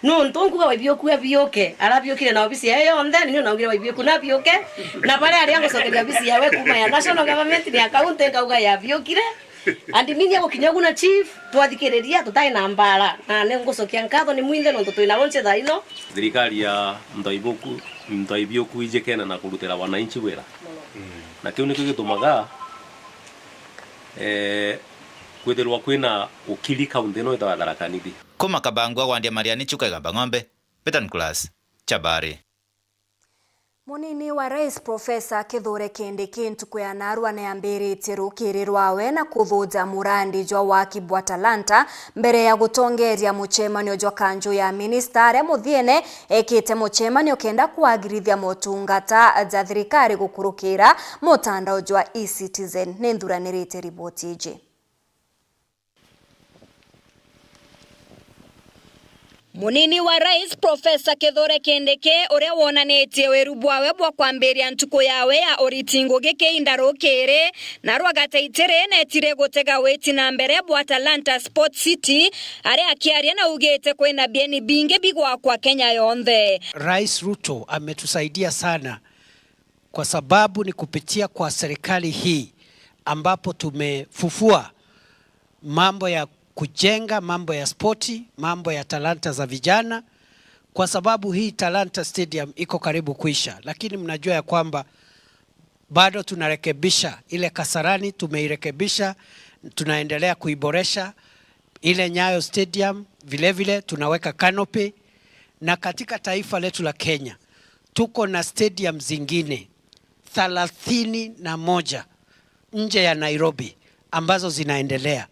nuntu nkuga Waithiuku abiuke, arabiukire na obisi yae yonthe, ni niu naugire Waithiuku nabiuke, na baria aria ngucokeria obisi yawe kuuma ya national government, ni ya county, nkauga yabiukire, and ni ni agukinya ugu na chief, twathikiriria, tutai na mbara, na ni ngucokia nkatho ni mwinthe nuntu twina runche thaa ino. Thirikari ya Mutaibuku, Mutaibiuku ijikene na kurutira wananchi wira, na kiu nikio gitumaga eh, kwithirwa kwina ukiri kaunti ino itagwa Tharaka Nithi. Kuma Kabangua gwandia Mariani Chuka Igamba Ng'ombe, Peter Nicholas, Chabari. Munini wa Rais Profesa Kithure Kindiki ntuku ya narua ni ambiritie rukiri rwawe na kuthuja murandi jwa waki bwa Talanta mbere ya gutongeria mucemanio jwa kanju ya minista aria muthiene ekite mucemanio kenda kwagirithia motungata ja thirikari gukurukira mutandao jwa e-Citizen. Ni nthuranirite riboti iji. Munini wa Rais Profesa Kithure Kindiki, uria wonanitie wiru bwawe bwa kwambiria ntuku yawe ya uriti ngugi kiinda rukiri, na rwagata itiri netire gutega witi na mbere bwa Talanta Sport City, aria akiaria na ugite kwina bieni bingi bigwakwa Kenya yonthe. Rais Ruto ametusaidia sana kwa sababu ni kupitia kwa serikali hii ambapo tumefufua mambo ya kujenga, mambo ya spoti, mambo ya talanta za vijana, kwa sababu hii Talanta Stadium iko karibu kuisha, lakini mnajua ya kwamba bado tunarekebisha ile Kasarani, tumeirekebisha, tunaendelea kuiboresha. Ile Nyayo Stadium vilevile tunaweka canopy, na katika taifa letu la Kenya tuko na stadium zingine thelathini na moja nje ya Nairobi ambazo zinaendelea,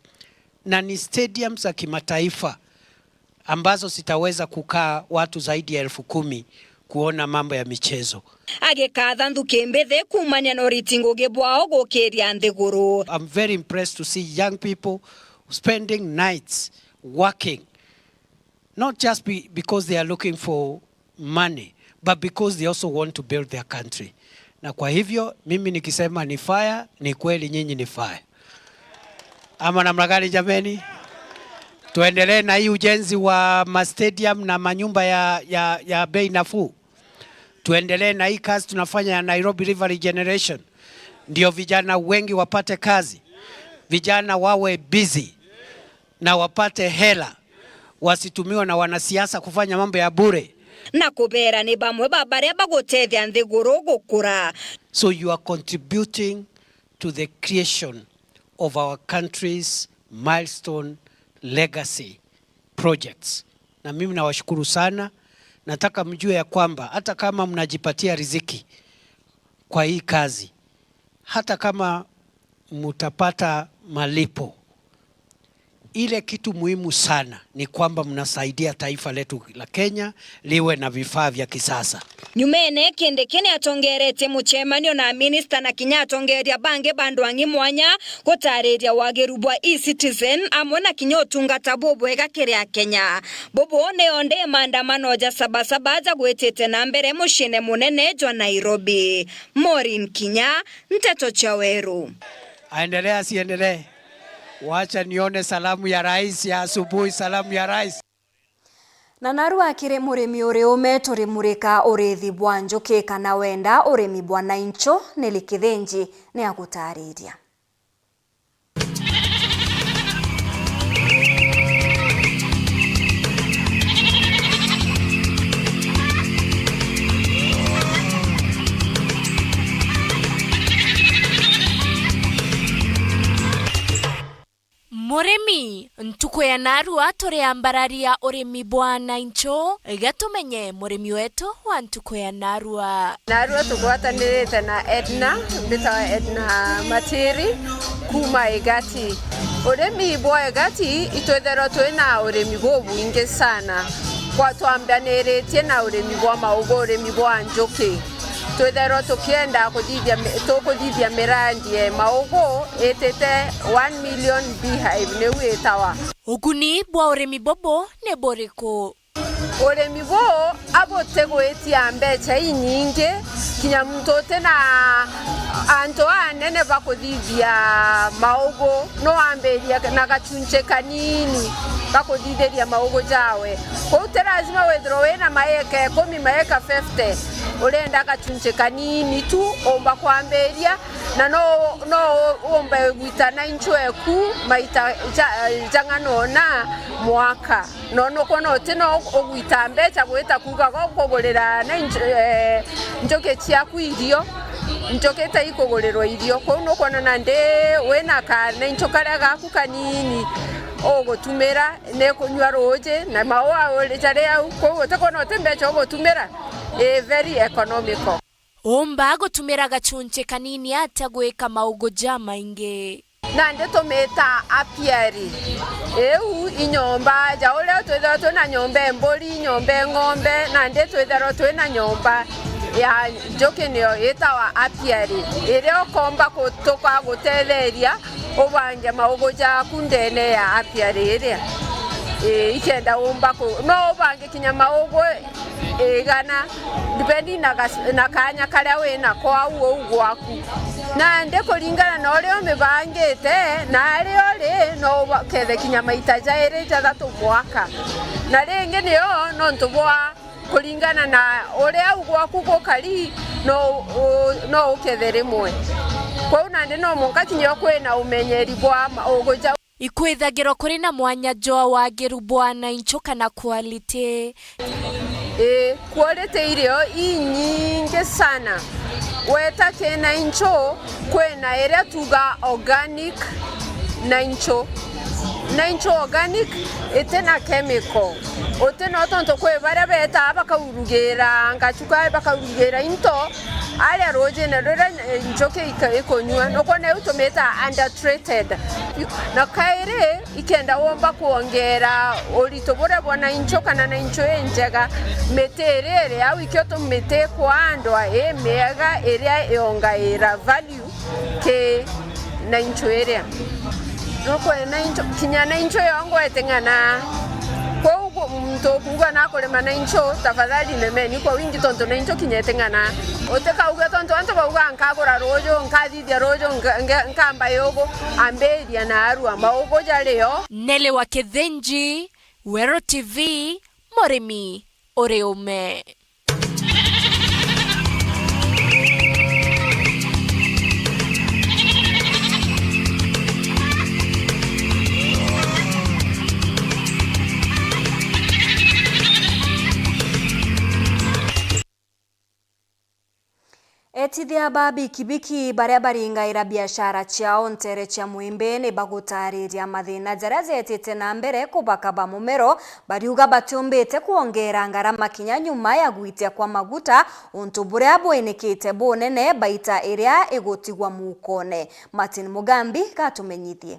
na ni stadium za kimataifa ambazo zitaweza kukaa watu zaidi ya elfu kumi kuona mambo ya michezo. Agikatha nthuki mbithi kuumania na uriti ngugi bwao gukiria nthiguru. I'm very impressed to see young people spending nights working, not just be, because they are looking for money, but because they also want to build their country. Na kwa hivyo, mimi nikisema ni fire, ni kweli nyinyi ni fire. Ama namna gani jameni? Tuendelee na hii ujenzi wa ma stadium na manyumba ya, ya, ya bei nafuu. Tuendelee na hii kazi tunafanya ya Nairobi River Regeneration. Ndio vijana wengi wapate kazi. Vijana wawe busy na wapate hela, wasitumiwe na wanasiasa kufanya mambo ya bure. Na kubera ni bamwe ba baria bagutethia nthiguru gukura. So you are contributing to the creation of our country's milestone legacy projects. Na mimi nawashukuru sana. Nataka mjue ya kwamba hata kama mnajipatia riziki kwa hii kazi, hata kama mutapata malipo, ile kitu muhimu sana ni kwamba mnasaidia taifa letu la Kenya liwe na vifaa vya kisasa. Nyumene, Kindiki ni atongeretie mucemanio na minista na kinya atongeria bangi ba ndwang'i mwanya gutariria wagiru bwa e-Citizen amwe na kinya utungata bubwega kiri Akenya. Bubu ni onde maandamano ja Sabasaba jagwitite na mbere muciine munene jwa Nairobi. Maureen Kinya, Nteto cia Weru. Aendelee asiendelee? Wacha nione salamu ya rais ya asubuhi, salamu ya rais. Na narua kiri murimi uri ume turimurika urithi bwa njuki kana wenda urimi bwa naincho, Nelly Kithinji ni agutariria. Murimi, Ntuku ya narua turi ambararia urimi bwa naincho, iga tumenye murimi wetu wa ntuku ya narua. Narua tugwatanirite na Edna, mbitawa Edna Matiri, kuma Igati. Urimi bwa Igati, itwithairwa twina urimi bubwingi sana. Kwa twambaniritie na urimi bwa maugu, urimi bwa njuki. Twithairwa tukienda kuthithia mi-, tukuthithia mirandi ya maugu itite one million beehive, niu itawa. Uguni bwa urimi bubu ni buriku? Urimi buu abutigwitia mbeca inyingi, kinya muntu uti na antu anene bakuthithia maugu, no ambirie na gachunchi kanini ga kuthithiria maugu jawe. Kuu ti lazima withirwe wina maeka ikumi, maeka fifty, urenda gachunchi kanini tu umba kwambiria, na no, no umbe gwita naincho eku maita ja, jang'ana ona mwaka. No nukwona uti no ugwita mbeca gwita kuuga gukugurira naincho, eh, njuki ciaku irio, njuki ita ikugurirwa irio. Kuu nukwona nandi wina ka naincho karia gaku kanini ugutumira, ni kunyua ruuji na maua uri jari au. Kuu utikwona uti mbeca ugutumira, i very economical. Umba gutumira gachunchi kanini atia gwika maugu jamaingi? Nandi tumita apiary. Iu i nyomba ja uria twithirwa twina nyomba e mburi, nyomba e ng'ombe, nandi twithirwa twina nyomba ya njuki niyo itawa apiary, iria ukomba kutuka gutetheria ubange maugu jaku ndene ya apiary iria. Ii, ikenda umba ku-, no ubange kinya maugu igana, depending na gas-, na kanya karia wina ko au uu gwaku. Nandi kuringana na uria umibangite na aria uri, no uba-, ukethe kinya maita jairi jathatu mwaka. Na ringi nio nontu bwa kuringana na uria au gwaku gukari, no u-, no ukethe rimwe. Kwou nandi no mwanka kinya ukwina umenyeri bwa ma-, ugu jau. Ikwithagirwa kuri na mwanya jwa wagiru bwa naincho kana quality? Ii, quality irio inyingi sana. Weta ki naincho, kwina iria tuga organic naincho. Naincho organic itina chemical. Utina tontu kwi baria betaa bakaurugira ngachuka, bakaurugira into aria rujine ruria njuki ika-, ikunyua. Nukwona iu tumita under treated. Na kairi, ikenda womba kwongera urito buria bwa naincho kana naincho injega, miti iria iri au ikio tumiti kwandwa i miega iria iongaira value ki naincho iria. Nukwona naincho, kinya naincho yongwa iting'ana. Kwou gu-, muntu ukuuga nakurima naincho, tafadhali nemeni kwa wingi tontu naincho kinya iting'ana. Utikauge tontu antu bauga nkagura ruuju, nkathi- Thia ruuju nka-, nka-, nkamba yugu, ambiria naarua maugu jario. Nelly wa Kithinji, Weru T V, murimi uri ume. Etithia ba bikibiki baria baringaira biashara ciao nteere cia Mwimbi ni bagutaariria mathina jaria jeetite na mbere kubakaba mumero, bariuga batiumbite kwongeera ngarama kinya nyuma ya gwitia kwa maguta, untu buria bwinikite bunene baita iria igutigwa muukone. Martin Mugambi gatumenyithie.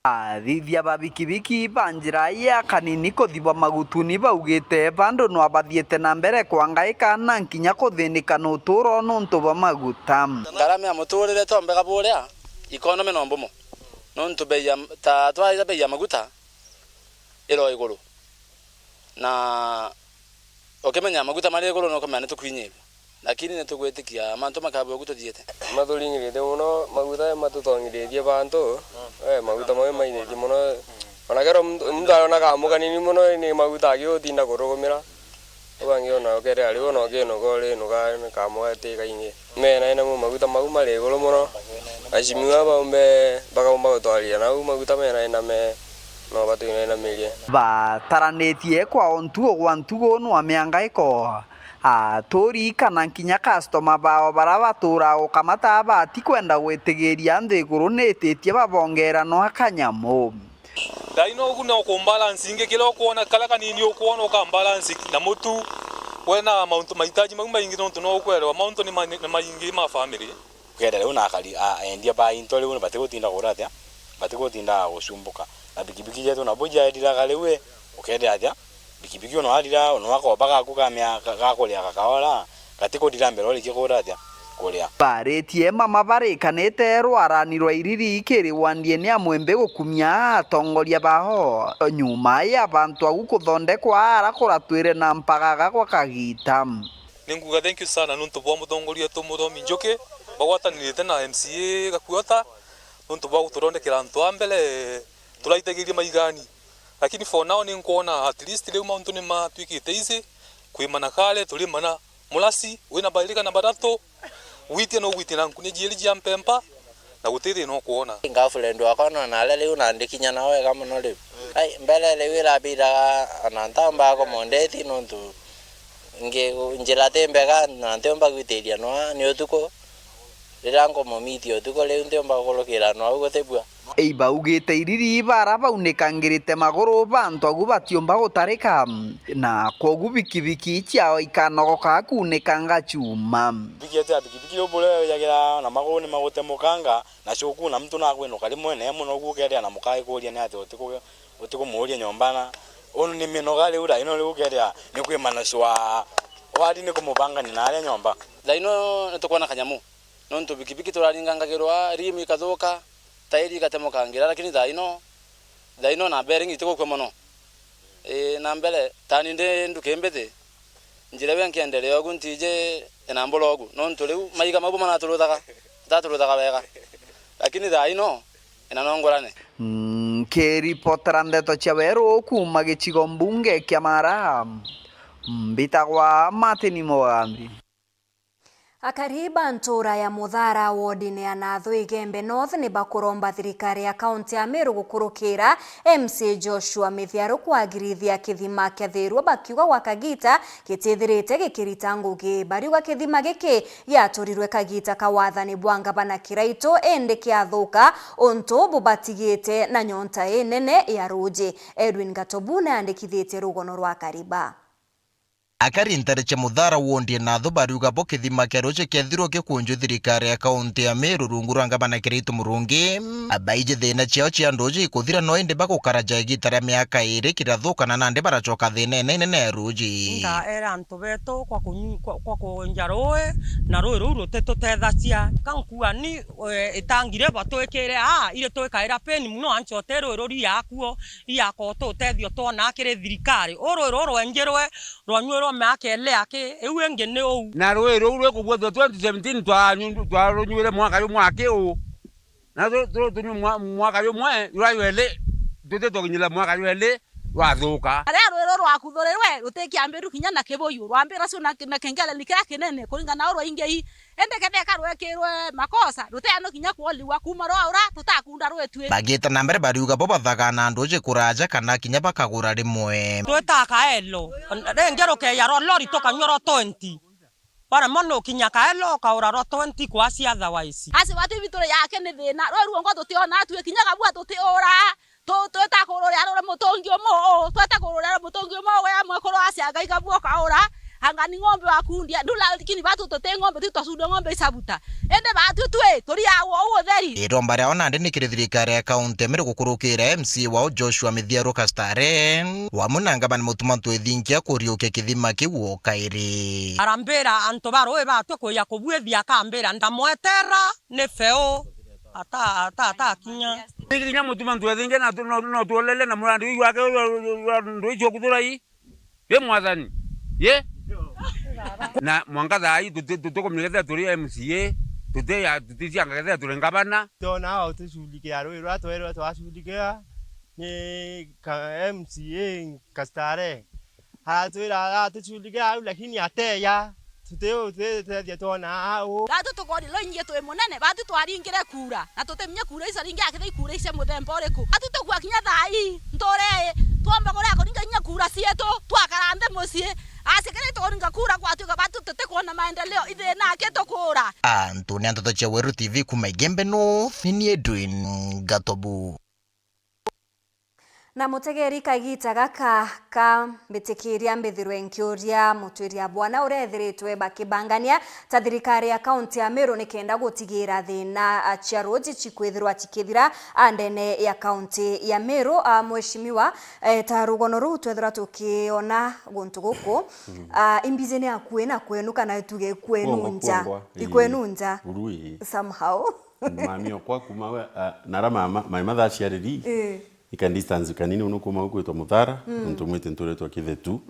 Athithia ba bikibiki ba njira ya kanini kuthibwa magutuni baugite bandu nwa bathiite na mbere kwangaika na nkinya kuthinika na utuuro nuntu bwa maguta. Ngarama ya mutuurire to mbega buria, economy no mbumo. Nuntu bei ya, ta twaija bei ya maguta iro iguru. Na ukimenya maguta mari iguru, nukumenya ni tukwinyirua. Lakini ni tugwitikia mantu makabua ugu tuthiite. Mathuringiritie muno, maguta matutongiritie bantu. Eh, maguta mau mainyitie muno. Ona kero muntu, muntu arona kamu kanini muno, ni maguta aki utinda kurugumira. Au angi ona ukere ari ona ukinuka urinuka, kamu gati kaingi. Mena ina mu maguta mau mari iguru muno. Ashimiwa baumbe, bakaumba gutwarira nau maguta mena ina me, no batwina ina mirie. Bataranitie kwa o ntugo gwa ntugo nwa miangaiko. Aturi kana kinya customer bao bara baturaa gukamata batikwenda gwitigiria nthiguru niititie babongera nwa kanyamu. Thaino ugu no kumbalance ingi, kiria ukwona, karia kanini ukwona ukambalance na mutu, wena mauntu mahitaji mau maingi, nontu no ukwerewa mauntu ni ma-, ni maingi ma family. Ukethira riu na akari a endia ba into riu batigutinda kura atia, batigutinda gucumbuka. Na bikibiki jetu nabo jaeriraga riu, ukethira atia, bikibiki uno arira, uno akomba gaku ka mia-, ga kuria gakaora, gatikurira mbere urikie kura atia, kuria. Baritie mama barikanite rwarani rwa iriri kiri wandie ni amwembe gukumia atongoria bao nyuma ya bantu au kuthondekwa ara kuratwire na mpagaga gwa kagita. Ninkuuga thank you sana nuntu bwa mutongoria wetu Muthomi Njuki, bagwatanirite na M C A Gakuota, nuntu bwa gututhondekera antu a mbere turaitagiria maigani. Lakini for now ninkwona at least riu mauntu ni matwikite easy, kwimana kare, turimana murasi, wina bairi kana bathatu, gwitia no gwitia na nkuni jiiri jia mpempa, na guti thina ukwona. Girlfriend wakwa no naria riu na ndikinya na wega mono riu. Ai, mbere riu irabiraga ona ntaumbaga kumondeti nontu ngi-, njira ti mbega na ntiumba gwitiria nwa ni utuku. Riria nkumumiti utuku riu ntiumba gukurukira nwa au gutibua. Ibaugite iriri bara baunikangirite maguru bantu agu batiumba gutarika, na kwogu bikibiki ciao ikanogoka kuunikanga chuma. Bikete ya bikibiki riu buria yagira na maguru ni magutemukanga, na cuku na mtu nakwinuka rimwe na mono ugu ukethira na muka ikuria ni ati utiku-, utikumuuria nyomba na unu ni minoga riu thaino riu ukethira ni kwimana cwa wari ni kumubangania na aria nyomba. Thaino nitukwona kanyamu nontu bikibiki turaringangagirwa rimu ikathuka, tairi igatemukangira, lakini thaino, thaino na bearing itigukua mono. Ii, na mbere tani ndi nduki mbiti, njira iu nkienderea ugu ntiji ina mbura ugu, nontu riu maiga mau manaturugaga, ntaturuthaga wega. Lakini thaino, ina no ngurane. Nkiripotera ndeto cia weru kuuma gicigo mbunge kia Mara, mbitagwa Martin Mugambi. Akari ba ntuura ya Muthara wodine ya Nathu Igembe North ni bakuromba thirikari ya kaunti ya Meru gukurukira M C A Joshua Mithiaru kwagirithia kithima kiathirua, bakiuga gwa kagita gitithirite gikirita ngugi. Bariuga kithima giki giaturirwe kagita ka wathani bwa ngavana Kiraitu, indi kiathuka, untu bubatigite na nyonta inene ya ruuji. Edwin Gatobu ni aandikithitie rugono rwa Kariba. Akari ntare cia Muthara wondi e Nathu bariuga bo kithima kia ruuji kiathirwa gikunjwi thirikari ya kaunti ya Meru rungu rwa ngavana Kiraitu Murungi. Baiji thina ciao cia nduuji ikuthira no indi bagukara ja igita ria miaka iiri kirathukana nandi baracoka thinene inene ya ruuji. Ndaera antu betu kwa kunyu-, kwa, kwa kunja ruui, na ruui ruu rutitutethacia. Ka nkuani, e, itangi ri batwikire aa, iri twikaira pain mono, ancote ruui ruria akuo, iako tutethio twona kiri thirikari. Uu ruui ruu rwenjirwe, rwanyuirwe miaka iri aki, iu ingi ni uu. Na ruui ruu rwikubua twenty seventeen twanyu-, twarunyuire mwaka jumwe aki uu. Na tu-, tu-, tunyue mwa-, mwaka jumwe, jura jweli, tuti twakinyira mwaka jweli, rwathuka. Aria ruui ruu rwakuthurirwe, rutikiambiru kinya na kibuyu, rwambira cio na ki-, na kengele ni kiria kinene, kuringana na urwaingi. Indi ketheka rwekirwe makosa, ruteano kinya kwoliwa kuuma rwaura, tutakunda rwitwi. Bagita na mbere bariuga bo bathagaa na nduuji kuraja kana kinya bakagura rimwe. Twita kaelo, ringi rukeya rwa lori tukanyua rwa twenty. Baremwa nukinya kaelo ukaura rwa twenty kwasi otherwise. Asi watu bitu yake ni thina, rwe ruongo tutiona twi kinya kabua tutiura. Tu-, twita kururia ruri mutungi umwe uu, twita kururia ruri mutungi umwe uu, ya mwekuru acianga igabua ukaura, anga ni ng'ombe wakundia, ndula, lakini batu tuti ng'ombe, tu twacundia ng'ombe icabuta. Indi batu twi, turiagwa uu utheri. Iromba riao nandi ni kiri thirikari ya kaunti ya Meru gukurukira M C A wao Joshua Mithiaru Kastare, wamwe na ngavana Mutuma Ntwethingia kuriukia kithima kiu o kairi. Arambira antu ba ruui batwe kuya kubuithia, akambira ndamwetera. Ni feo, ata-, ata-, atakinya. Kinya Mutuma Ntwethingia na tu-, no, no tuolele na murandi uyu wake ura, ura, ura, ndu icio kuthura ii. Ye mwathani. Ye. Na mwanka thaa ii tuti-, tutikumenya kethira turi M C A, tuti ya, tuticianga kethira turi ngavana. Tona au tuculikia ruui rwa twerwe twaculikia ni ka M C A Kastare. Aratwira, aratuculikia au, lakini ateya. Tuti-, tutitethia twona au. Gatu tukori loingie twi munene, batu twaringire kura, na tutiminya kura icio ringi akithira ikura icia muthemba uriku. Batu tukua kinya thaa ii, nture, twomba kuria kuringa kinya kura cietu, twakara nthi mucii. Asikire tukuringa kura gwatuika batu tutikwona maendeleo, ithina aki tukura. Antu ni antoto cia Weru T V kuma Igembe North, ni ni Edwin Gatobu. Na mutegeri, kagiita gaka ka mbitikiria mbithirwe nkiuria mutwiria bwana uria ethiritwe bakibangania ta thirikari ya kaunti ya Meru nikenda gutigira thina, a, cia ruuji cikwithirwa cikithira, a, ndene ya kaunti ya Meru, a, mweshimiwa, e, ta rugono ruu twethirwa tukiona guntu guku, a, imbiji ni akui na kwenu kana tuge kwenu nja. Kwongwa, kwongwa. Ikwenu nja. Ii. Somehow. Mami okwa kuma we, a, nara mama, mai mathaa ciariri. Ii. Ika distance kanini uno kuma gwitwa Muthara, nontu mwite nturetwa Kithetu.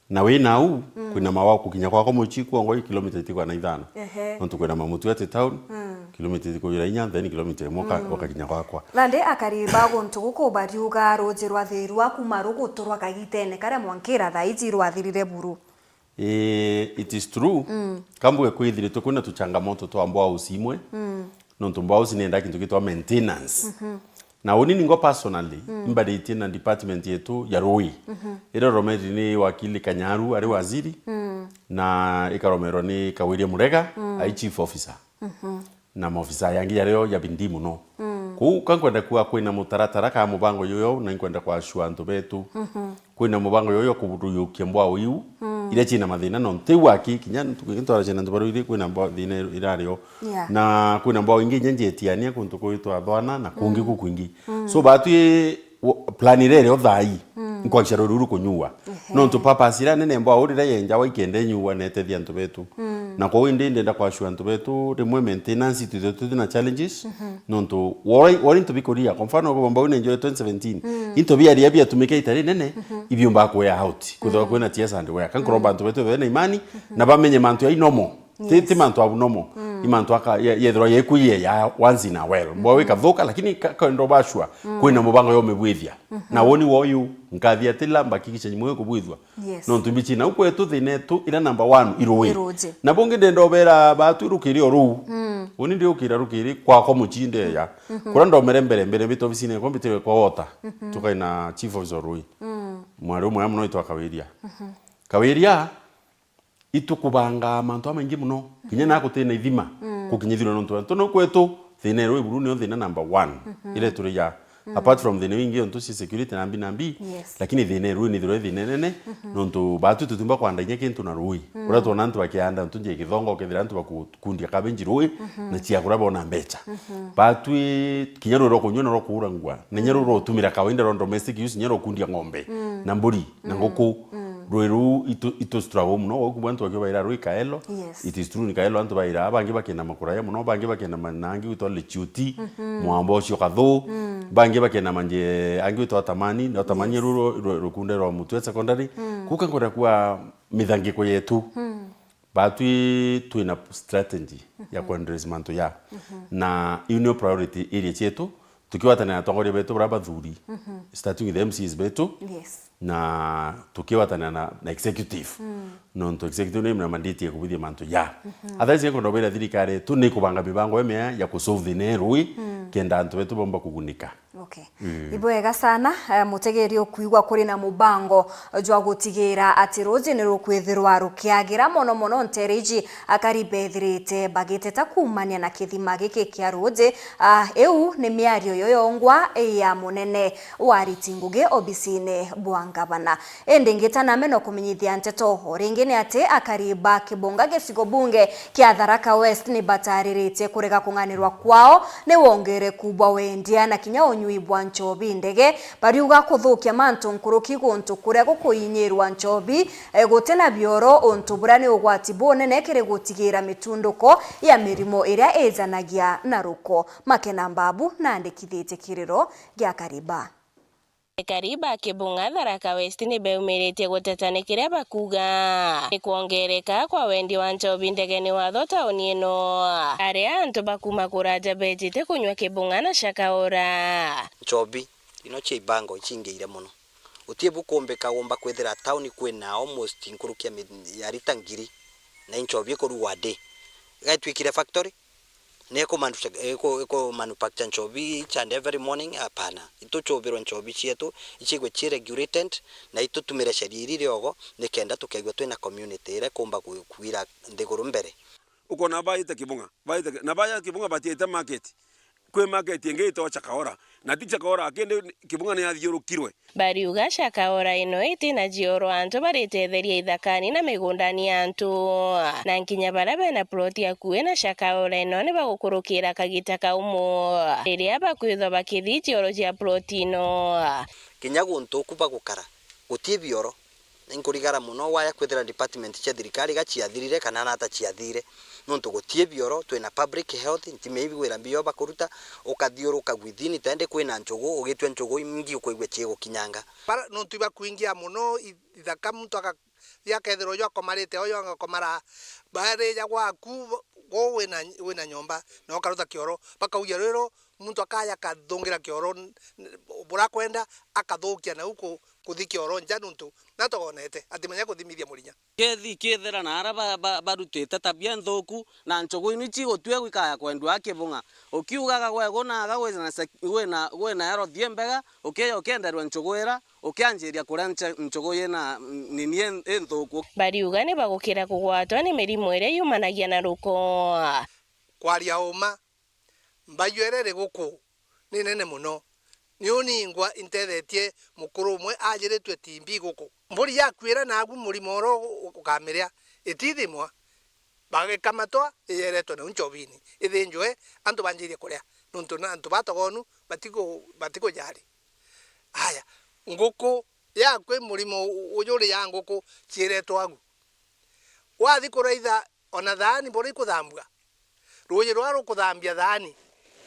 Na wi nau, kwina mawa kukinya kwakwa mucii kwongwa i kilomita itikwa na ithano. Ehe. Nontu kwina Mamutu ati town, kilomita itikwa na inya, then kilomita imwe uka-, ukakinya kwakwa. Nandi akari ba guntu guku bariuga ruuji rwa Thirwa kuma ruguturwa kagitene karia mwankira thaa iji rwathirire buru. Ii, it is true. Kambuge kwithiritwe kwina tuchangamoto twa mbwausi imwe. Nontu mbwausi nienda kintu gitwa maintenance. Na uni ningo personally, imbaritie na department yetu ya rui. Iria romeri ni wakili Kanyaru ari waziri, na ikaromerwa ni Kawiria Murega, ai chief officer. Na maofisa yangi yario ya bindii mono. Kuu ka nkwenda kuuga kwina mutaratara ka mubango yuyo, na inkwenda kwashua antu betu. Kwina mubango yuyo kuburujukia mbwao iu, iria ciina mathina, no ntiu aki, kinya ntu-, ntwara ciana ntu baruiri, kwina mbwao thina irario. Yeah. Na kwina mbwao ingi inya njietiania kuntu kwitwa Thwana na kungi kukwingi. So, batwi wo-, plan iria irio thaai, nkwakisha ruri rukunyua. Ehe. Nontu purpose iria nene mbwao riria yenjawa ikenda inyua na itethia antu betu. Na kwou indi ndenda kwashua antu betu, rimwe maintenance twithirwa twina challenges, nontu wori, wori into bikuria. Kwa mfano, kwa mbau nenjoe twenty seventeen, into biaria biatumika itari nene, ibiumba kuya out. Kwithirwa kwina tears and wear. Ka nkuromba antu betu bebe na imani, na bamenye mantu ya inomo. Ti, ti mantu abnormal. I mantu aka, ye-, yethirwa yekuiye ya once in a while. Mbwao ikathuka, lakini ka, ka ndo bashua, kwina mubango ya umibwithia. Na woni woyu, nkathi atila, mbakikisha nyimwe kubwithwa. Yes. Nontu mbichi, na ukwetu thina etu, ira number one, irui. Irui. Na bungi ndenda ubera batu irukiri o ruu. Uni ndiukira rukiri kwakwa mucii ndeya. Kuria ndomere mbere, mbere mbite obisine yakwa, mbitire kwa water. Tukaina chief officer o rui. Mwari umwe amuno itwa Kawiria. Kawiria, itukubanga mantu amaingi mono, kinya na gutina ithima, gukinyithirwa nontu antu no kwetu, thina iru iburu niyo thina number one, ira ituri ya, apart from thina wingi ontu cia security na mbi na mbi, yes, lakini thina iru nithirwa i thina inene, nontu batu tutumba kwanda inya kintu na rui. Uria twona antu bakianda antu nje kithongo, kethira antu bakukundia cabbage rui, na cia kuria bona mbecha. Batwi kinya rui rwa kunyua na rwa kuurangua, na inya rui rwa utumira kawaida rwa domestic use, inya rwa kundia ng'ombe, na mburi, na nguku. Rui ruu itu, itu struggle mono, gwa kubwa antu bakio baira rui Kaelo. Yes. It is true, ni Kaelo antu baira, bangi bakenda makuraya mono, bangi bakenda manangi gwitwa Lechuti, mwamba ucio Kathu, bangi bakenda manje, angi gwitwa Tamani, na Tamani, yes, ruu ru-, ru-, rukunde rwa Mutwe Secondary. Kuka nkwenda kuwa mithangiko yetu. Batwi twina strategy ya kuaddress mantu ya. Na iu niyo priority area cietu, tukiwatanira na atongoria betu baria bathuri, starting with the M Cs betu, yes, na tukiwatanira na, na executive. Nontu executive ni na mandate ya kubithia mantu ya. Otherwise, nkwenda ubira thirikari yetu ni kubanga mibango imea ya kusolve thina ya rui, kenda antu betu bomba kugunika. Okay. Ibwega sana, eh, mutegeri ukwigua kuri na mubango jwa gutigira ati ruji ni rukwithirwa rukiagira mono mono ntere iji akari bethirite bagiteta kuumania na kithima giki kia ruji. Ah, iu ni miario yo yongwa ya munene wa ariti ngugi obisine bwa ngavana. Indi ngita na meno kumenyithia nteto o ringi ni ati akari ba kibunga gicigo bunge kia Tharaka West ni batariritie kurega kung'anirwa kwao ni wongereku bwa wendia na kinya unyui bwa nchobi ndege, bariuga kuthukia mantu nkuruki guntu kuria gukuinyirwa nchobi, eh, guti na bioro, untu buria ni ugwati bunene kiri gutigira mitunduko ya mirimo iria ijanagia na ruko. Makena Mbabu naandikithitie kiriro gia Kariba. Ekari ba Kibung'a Tharaka West ni beumiritie guteta ni kiria bakuuga ni kwongereka kwa wendia wa nchobi ndegeni watho tauni ino, aria antu ba kuuma kuraja beejite kunyua kibung'a na cakaura. Nchobi ino cia ibango icingiire mono. Guti bukumbika gumba kwithira tauni kwina almost nkuruki ya mi-, ya rita ngiri, na i nchobi ikurugwa a day. Igaitwikire factory, ni iku manufacture, iku, iku manufacture nchobi each and every morning? Hapana. Ituchubirwe nchobi cietu, icigwe ci regulated, na itutumire sheria iri riogo, nikenda tukeegua twina community iria ikumba ku-, kuira nthiguru mbere. Ukona baite Kibung'a, baite Ki-, na baja Kibung'a batiaite market. Kwi market ingi itagwa Chakaora, na ti Chakaora kindi, Kibung'a ni yathiurukirwe. Bariuga Chakaora ino itina cioro antu baritetheria ithakani na migundani ya antu. Na nkinya baria bena ploti akui na Chakaora ino ni bagukurukira kagita kaumu riria bakwithwa bakithii cioro cia ploti ino. Kinya guntu uku bagukara, guti bioro. Inkurigara mono waya kwithira department cia thirikari iga ciathirire kana nata ciathire, nontu guti bioro. Twina public health, ntimenya ibigwira mbio bakuruta, ukathiuruka within ten, kwina nchugu, ugitua nchugu ingi ukwigua ciigukinyanga. Bara nontu ibakuingia mono i-, ithaka, muntu aka-, akethirwa uju akomarite, uju agakomara barija gwaku, guu wina, wina nyomba, na ukaruta kioro, bakaugia rwiro, muntu akaja akathungira kioro n-, n-, burakwenda, akathukia nau ku-, kuthi kioro nja, nontu natogonete, atimenya kuthimithia murinya. Kethi kithira na ara ba-, ba-, barutite tabia nthuku, na nchugu inu cigutue gwikaya kwendua Kibung'a. Ukiugaga gwegu naga wina sec-, wina, wina health imbega, ukija ukienderwa nchugu ira, ukianjiria kuria nche-, nchugu yina nini in-, inthuku. Bariuga ni bagukira kugwatwa ni mirimu iria yumanagia na ruko. Kwaria uma, mbayu iria iri guku ni nene mono. Niu ningwa intethetie mukuru umwe ajiritwe T B guku. Mburi yakuira nagu murimo oro u-, ukamiria, itithimwa, bagikamatwa, iyeretwe nau nchobini, ithinjwe, antu banjirie kuria, nontu na antu batogonu batiku-, batikujari. Aya, nguku yakwi murimo u-, uju uri ya nguku ciiretwe agu. Wathi kuraitha ona thaani bora ikuthambua, ruuji ruria rukuthambia thaani,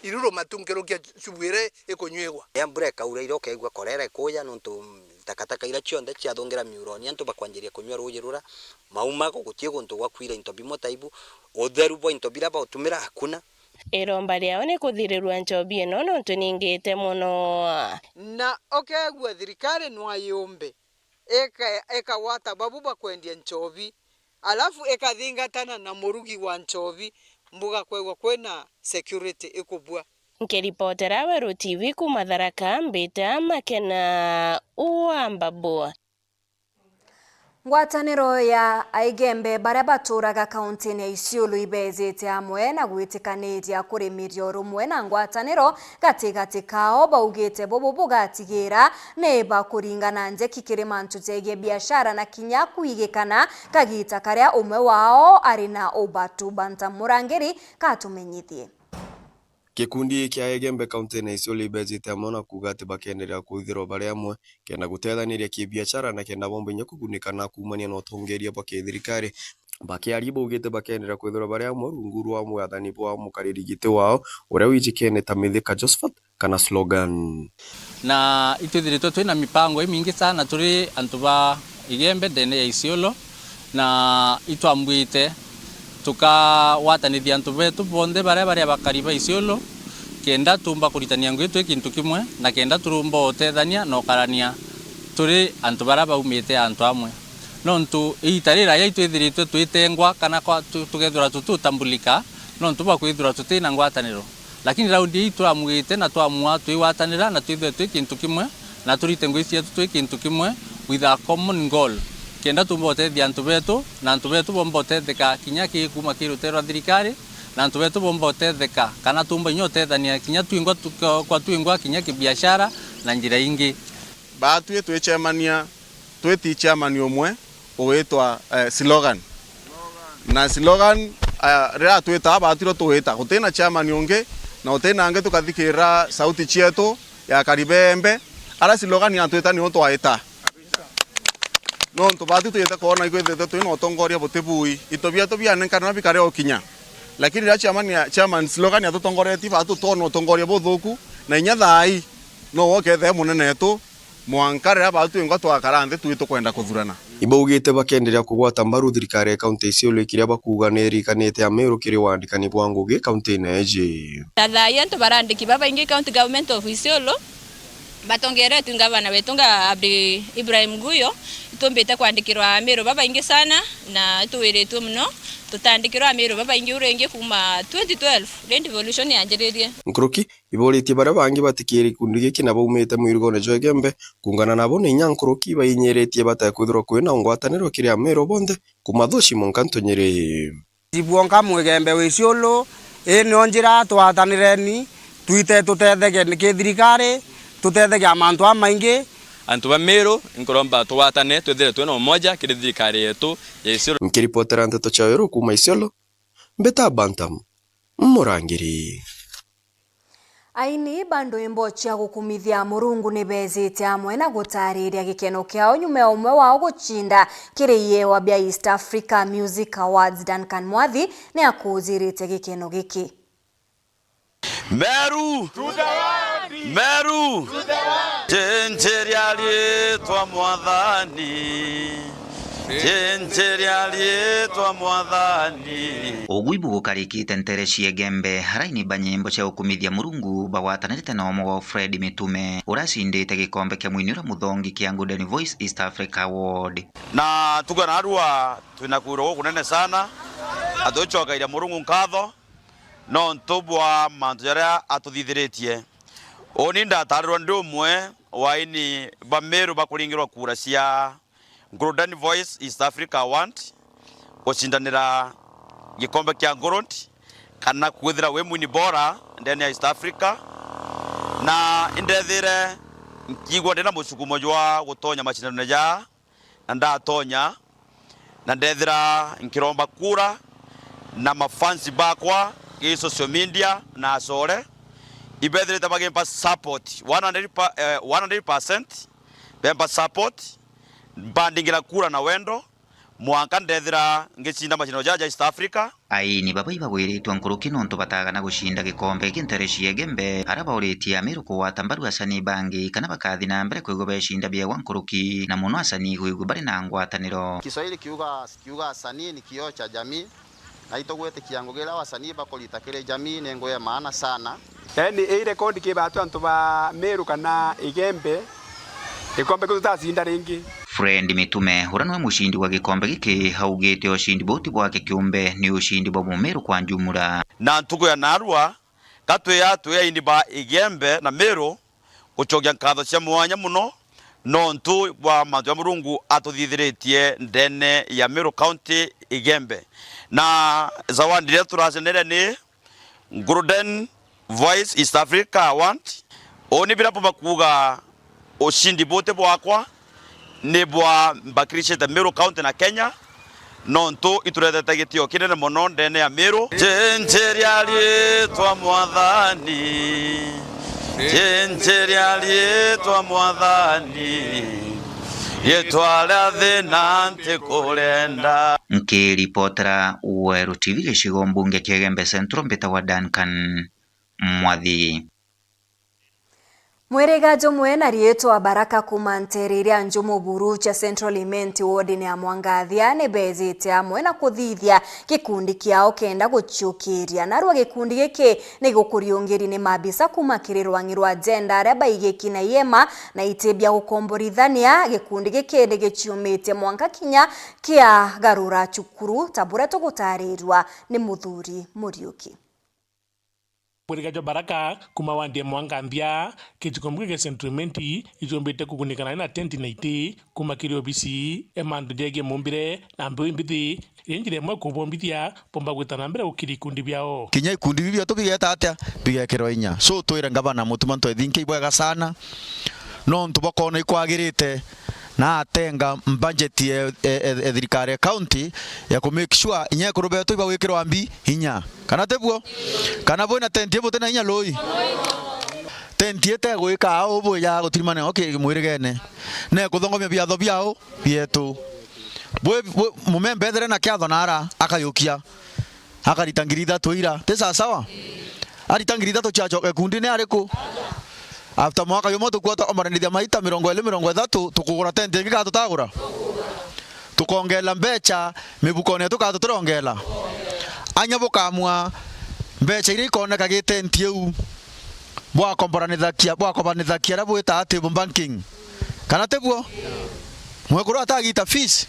iru rumatu nkirukia cubu iria ikunyuigwa. Riria mbura ikaura iria ukeigua korera ikuja, nontu takataka iria cionthe ciathungira miuroni, antu bakwanjiria kunyua ruuji ruria, mauma guti guntu gwa kwira into bimwe ta ibu, utheru bwa into biria bautumira hakuna. Iromba riao ni kuthirirua nchobi ino nontu ningite mono. Na ukeegua thirikari nwa yumbe ika-, ikagwata babu bakwendia nchobi, alafu ikathingatana na murugi wa nchobi, mbuga kwegwa kwina security ikubua. Nkiripotera Weru T V kuuma Tharaka, mbita Makena wa Mbabu. Ngwataniro ya Aigembe baria baturaga kauntiine ya Isiolo ibeejite amwe na gwitikaniria kurimiria urumwe na ngwataniro gatigati kao, baugite bubu bugatigira ni bakuringana njeki kiri mantu jegie biashara na kinya kwigikana kagiita karia umwe wao ari na ubatu. Banta Murangiri katumenyithie. Gikundi kia Aigembe kauntiine ya Isiolo ibeejite amwe na kuuga ati bakeenderea kwithirwa bari amwe kenda gutethaniria kibiashara na kenda bomba inya kugunika na kuumania na utongeria bwa kithirikari. Bakiaria baugite bakeenderea kwithirwa bari amwe rungu rwa mwathani bwa mukariri giti wao uria wijikene ta Mithika Josephat kana Slogan. Na itwithiritwe twina mipango imingi sana turi antu ba Igembe ndene ya Isiolo, na itwambuite tukagwatanithia antu betu bonthe baria bari abakari ba Isiolo, kenda tuumba kuritania ngugi twi kintu kimwe, na kenda turumba utethania na ukarania turi antu baria baumite antu amwe. Nontu iita riraya itwithiritwe twitengwa kana kwa, tu-, tukethirwa tututambulika, nontu bwa kwithirwa tutina ngwataniro. Lakini raundi ii turamugite na twamua twigwatanira na twithwe twi kintu kimwe, na turite ngugi cietu twi kintu kimwe with a common goal, kenda tumba utethia antu betu, na antu betu bomba utetheka kinya ki kuma ki rutee rwa thirikari, na antu betu bomba utetheka kana tumba inya utethania kinya twingwa tu-, kwa, kwa twingwa kinya kibiashara na njira ingi. Baatwi twicemania twiti chairman umwe ugwitwa, eh, Slogan. Na Slogan, eh, riria atwitaa, baatwi rio tugwita. Gutina chairman ungi, na gutina angi tukathikirira sauti cietu ya Karibembe. Aria Slogan atwita nio twaita. Nontu baatwi twite kwona ikwithite twina utongoria buti bui. Into bietu bianenkanirwa bikarea ukinya. Lakini riria chairman ya, chairman Slogan atutongoretie, baatwi twona utongoria buthuku, na inya thaai, no we ukethea munene etu. Mwanka riria baatwi twingwa twakara nthi twi tukwenda kuthurana. Ibaugite bakeenderea kugwata mbaru thirikari ya kaunti ya Isiolo ikiria bakuuga ni irikanite Amiru kiri wandikani bwa ngugi kauntiine iji. Na thaai antu baraandiki babaingi County Government of Isiolo batongeretwe ngavana wetu nga Abdi Ibrahim Guyo, itumbite kwandikirwa Amiru babaingi sana na ituwiritwe mono. Tutaandikirwa Amiru babaingi uringi kuuma twenty twelve riria devolution yanjiririe. Nkuruki Ibooritie baria bangi batikiri gikundi giki na baumite mwirigone jwa Igembe kuungana nabo na inya nkuruki ibainyiritie batekwithirwa kwina ngwataniro kiri Ameru bonthe kuuma Thuci mwanka Ntunyiri. Ti bwonka Mwigembe wi Isiolo, ii nio njira twatanireni Twite tutethege ni ki thirikari, tutethege a mantu a maingi. Antu ba Meru, nkuromba tugwatane, twithire twina umoja kiri thirikari yetu ya Isiolo. Nkiripotera nteto cia Weru kuuma Isiolo, mbita Bantam Murangiri. Aini ba ndwimbo cia gukumithia Murungu ni beejite amwe na gutaariria gikeno kiao nyuma ya umwe wao gucinda kiri iewa bia East Africa Music Awards. Duncan Mwathi ni akuujirite gikeno giki. Meru! Meru! Cinjiria riitwa Mwathani. Cinjiria riitwa Mwathani. Ugui bugukarikite ntere cia Igembe, araini ba nyimbo cia gukumithia Murungu bagwatanirite na umwe wao Fred Mitume, uracindite gikombe kia mwini uria muthongi kia Golden Voice East Africa Award. Na tuko na arua twina kwirwa gukunene sana, atucokeria Murungu nkatho nontu bwa mantu jaria atuthithiritie. Uni ndatarirwa ndi umwe wa aini ba Meru bakuringirwa kura cia Golden Voice East Africa Award, gucindanira gikombe kia Gold, kana kwithira wi mwini bora ndene ya East Africa, na indethire nkiigua ndina mucukumo jwa gutonya macindano jaa, na ndatonya, na ndethira nkiromba kura na mafansi bakwa gi social media na acore ibethirite bagimpa support one hundred pa-, eh, one hundred percent, bempa support, mbandingira kura na wendo, mwanka ndethira ngicinda macindano jaja ja East Africa. Aini baba ibagwiritwe nkuruki nontu batagana gucinda gikombe giki ntere cia Igembe, aria bauritie Amiru kugwata mbaru asanii bangi kana bakathi na mbere kwigua becinda biegwa nkuruki, na mono asanii kwigua bari na ngwataniro. Kiswahili kiuga, kiuga asanii ni kioo cha jamii, na itugwitikia ngugi iria wasanii bakurita kiri jamii ni ngugi ya maana sana. Yaani, ii rekondi kibatwe antu ba Meru kana Igembe, gikombe kiu tutacinda ringi. Fred Mitume, uria niwe mucindi wa gikombe giki, augite ucindi buu ti bwake kiumbe, ni ucindi bwa Mumiru kwa njumura. Na ntuku ya narua, ka twi a, twi aini ba Igembe na Meru, gucokia nkatho cia mwanya mono nontu bwa mantu ja Murungu atuthithiritie ndene ya Meru County Igembe. Na zawadi iria turacenere ni Golden Voice East Africa Award. Uni biria mpumba kuuga ucindi buti bwakwa ni bwa mbakiricite Meru County na Kenya, nontu ituretete gitio kinene mono ndene ya Meru. Cinjiria riitwa Mwathani, cinjiria riitwa Mwathani, gitwa ria thina ntikurenda. Nkiripotera Weru T V gicigo mbunge kia Igembe Central, mbitagwa Duncan Mwathi. Mwiriga jumwe na riitwa Baraka kuuma nteere iria njumu buru cia Central Imenti wodine ya Mwangathia ni beejite amwe na kuthithia gikundi kiao kenda guciukiria. Narua gikundi giki ni gukuriungiri ni maabisa kuuma kiri rwang'i rwa jenda aria baigiki na iema na iti bia gukomborithania. Gikundi giki ni giciumitie mwanka kinya kiagarura cukuru ta buria tugutaarirua ni Muthuri Muriuki. Mwiriga jwa Baraka kuuma wandi ya Mwanganthia, kichiko mbunge kia Central Imenti ijumbite kugunikana na tenti na iti kuuma kiri obisi ya mantu jegie mumbire na mbeu imbithi, iri njira imwe ya kubombithia bomba gwita na mbere gukiri ikundi biao. Kinya ikundi biu bietu bigeta atia? Bigekirwa inya. So, twire ngavana Mutuma M'Ethingia ibwega sana, nontu bokona ikwagirite na atenga budget ya, ya, ya, ya thirikari ya county ya ku make sure inya ekuru betu ibagwikirwa mbi inya. Kana ti buo? Kana bwina tent ibuti na inya lui? Tent itegwika au bwija gutirimana o ki-, mwirigene. Na ikuthongomia biatho biao bietu. Bwi, bwi, mumemba ethire na kiatho nara, akayukia. Akarita ngiri ithatu ira. Ti sawa sawa? Arita ngiri ithatu ciacoka ikundine ariku? After mwaka jumwe tukwota omaranithia maita mirongo iri, mirongo ithatu, tukugura tent ingi kana tutagura? Tukongela mbecha mibukone yetu kana tutirongela? Anya bukamua mbecha iria ikoneka gi tent iu, bwakomboranithakia, bwakobanithakia aria bwitaga table banking. Kana ti buo? Mwekuru atagita fees.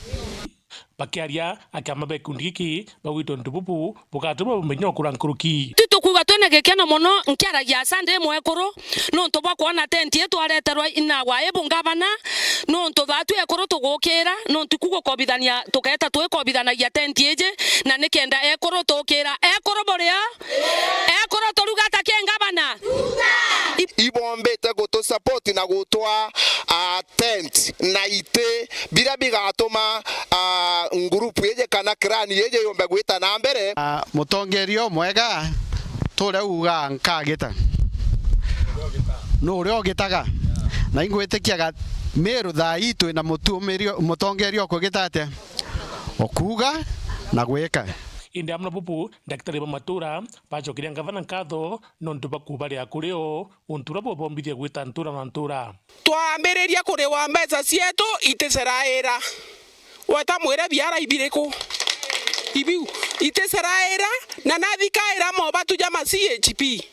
Bakiaria, akiama ba gikundi giki bagwitwe untu bubu bugatuma bumenya ukura nkuruki. Ti tukuuga twina gikeno mono, nkiaragia aca ndi mwekuru, nontu bwa kwona tenti ii twareterwa inawa ibu ngavana, nontu thaa twi ekuru tugukira, nontu ku gukobithania tukeeta twikobithanagia tenti iji, na nikenda ekuru tukira. Ekuru buri o? Ekuru turuga ata ki ngavana? Ibombite gutu support na gutwa, ah, tent na iti biria bigatuma, ah, ngurupu iji kana clan iji yumbe gwita na mbere. Ah, mutongeria umwega turia uga nkagita. Nu uria ugitaga? Na ingwitikiaga Meru thaa ii twina mutumiri, mutongeria ukugita atia? Ukuga na gwika. Indi amwe na bubu, ndakitari ba matura bacokeria ngavana nkatho nontu bwa kubaria kuri o untu uria bubombithia gwita ntura na ntura. Twambiriria kuriwa mbeca cietu iticeraira. Weta mwire biara ibiriku? Ibiu iticeraira, na nathikaira mobatu ja ma C H P.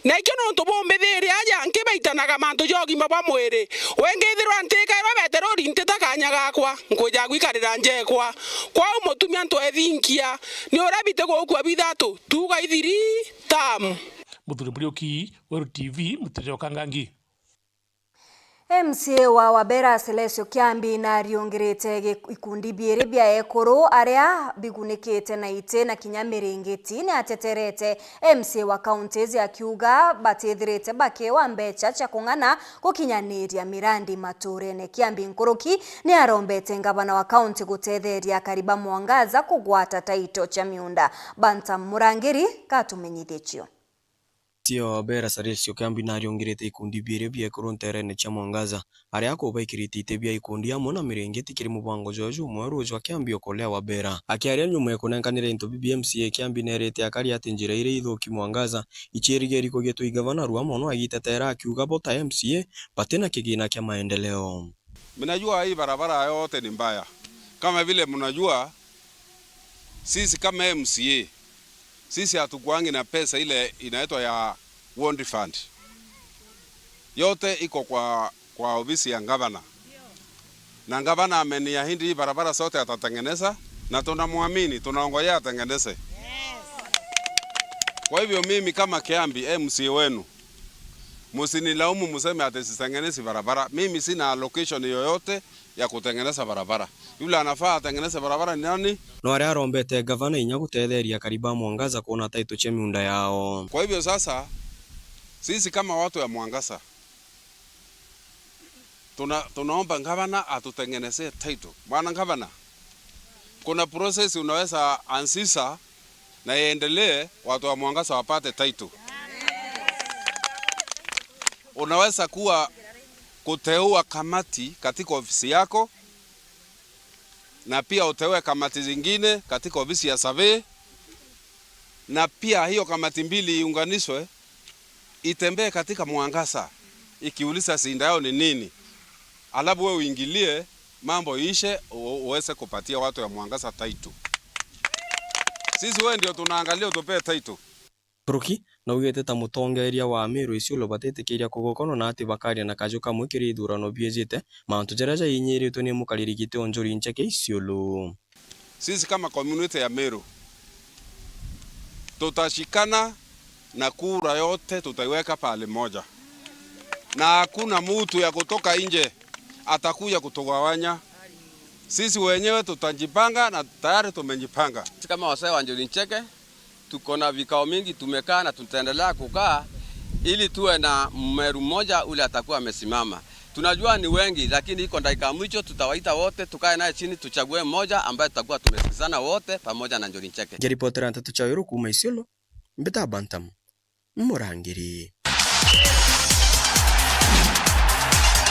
Na ikio nontu bumbithiria aja nkibaitanaga mantu ja ugima bwa mwiri. Wengithirwa ntikairwa beterori ntita kanya gakwa, nkwija gwikarira njekwa. Kwou mutumia ntwethinkia, ni uria biti gukua bithatu, tuuga ithiri tamu. Muthuri Muriuki, Weru T V, Mutirire wa Kangangi. M C A wa Wabera Celestio Kiambi nariungirite gi-, ikundi biiri bia ekuru aria bigunikite na iti na kinya miringiti. Ni ateterete M C A wa counties akiuga batithirite bakiwa mbecha cia kung'ana gukinyaniria mirandi maturene. Kiambi nkuruki ni arombete ngavana wa county gutetheria akari ba Mwangaza kugwata taito cia miunda. Bantam Murangiri katumenyithie cio. Tio Wabera Celestio Kiambi nariungirite ikundi biiri bia ekuru nterene cia Mwangaza, aria akubaikirite iti bia ikundi amwe na miringiti kiri mubango jweju mweru jwa Kiambi ukulea Wabera. Akiaria nyuma ya kunenkanira into bibi M C A, Kiambi nerite akari ati njira iria ithuki Mwangaza iciirigiri kugitwa i gavana rua mono agitetera, akiuga bo ta M C A batina kigina kia maendeleo. Mnajua hii barabara yote ni mbaya. Kama vile mnajua, sisi kama M C A, sisi hatukuangi na pesa ile inaitwa ya ward fund. Yote iko kwa, kwa ofisi ya gavana. Na gavana ameniahidi hii barabara zote atatengeneza, na tunamwamini, tunaongojea atengeneze. Kwa hivyo mimi kama Kiambi, M C A wenu, msinilaumu mseme ati sitengenezi barabara. Mimi sina allocation yoyote ya kutengeneza barabara. Yule anafaa atengeneze barabara ni nani? No aria arombete gavana inya gutetheria akari ba Mwangaza kuona taito cia miunda yao. Kwa hivyo sasa, sisi kama watu ya Mwangaza, tuna-, tunaomba gavana atutengenezee title. Bwana gavana, kuna process unaweza anzisha na iendelee, watu wa Mwangaza wapate title. Unaweza kuwa kuteua kamati katika ofisi yako, na pia uteue kamati zingine katika ofisi ya survey, na pia hiyo kamati mbili iunganishwe, itembee katika Mwangaza ikiuliza shida yao ni nini, alafu wewe uingilie mambo iishe, u-, uweze kupatia watu ya Mwangaza title. Sisi wewe ndio tunaangalia utupee title. Nkuruki naugite ta mutongeria wa Meru Isiolo batitikiria kugokonwa na ati bakaria na kaju kamwe kiri ithurano biejite, mantu jaria jainyiritwe ni mukariri giti o Njuri Ncheke Isiolo. Sisi kama community ya Meru, tutashikana na kura yote tutaiweka pahali moja, na hakuna mtu ya kutoka nje atakuja kutugawanya. Sisi wenyewe tutajipanga na tayari tumejipanga. Sisi kama wasee wa Njuri Ncheke, tuko na vikao mingi tumekaa na tutaendelea kukaa ili tuwe na Mmeru mmoja ule atakuwa amesimama. Tunajua ni wengi, lakini iko dakika ya mwisho, tutawaita wote, tukae naye chini, tuchague mmoja ambaye tutakuwa tumesikizana wote pamoja na Njuri Ncheke. Ngiripotera nteto cia Weru kuuma Isiolo, mbita Bantam, Murangiri.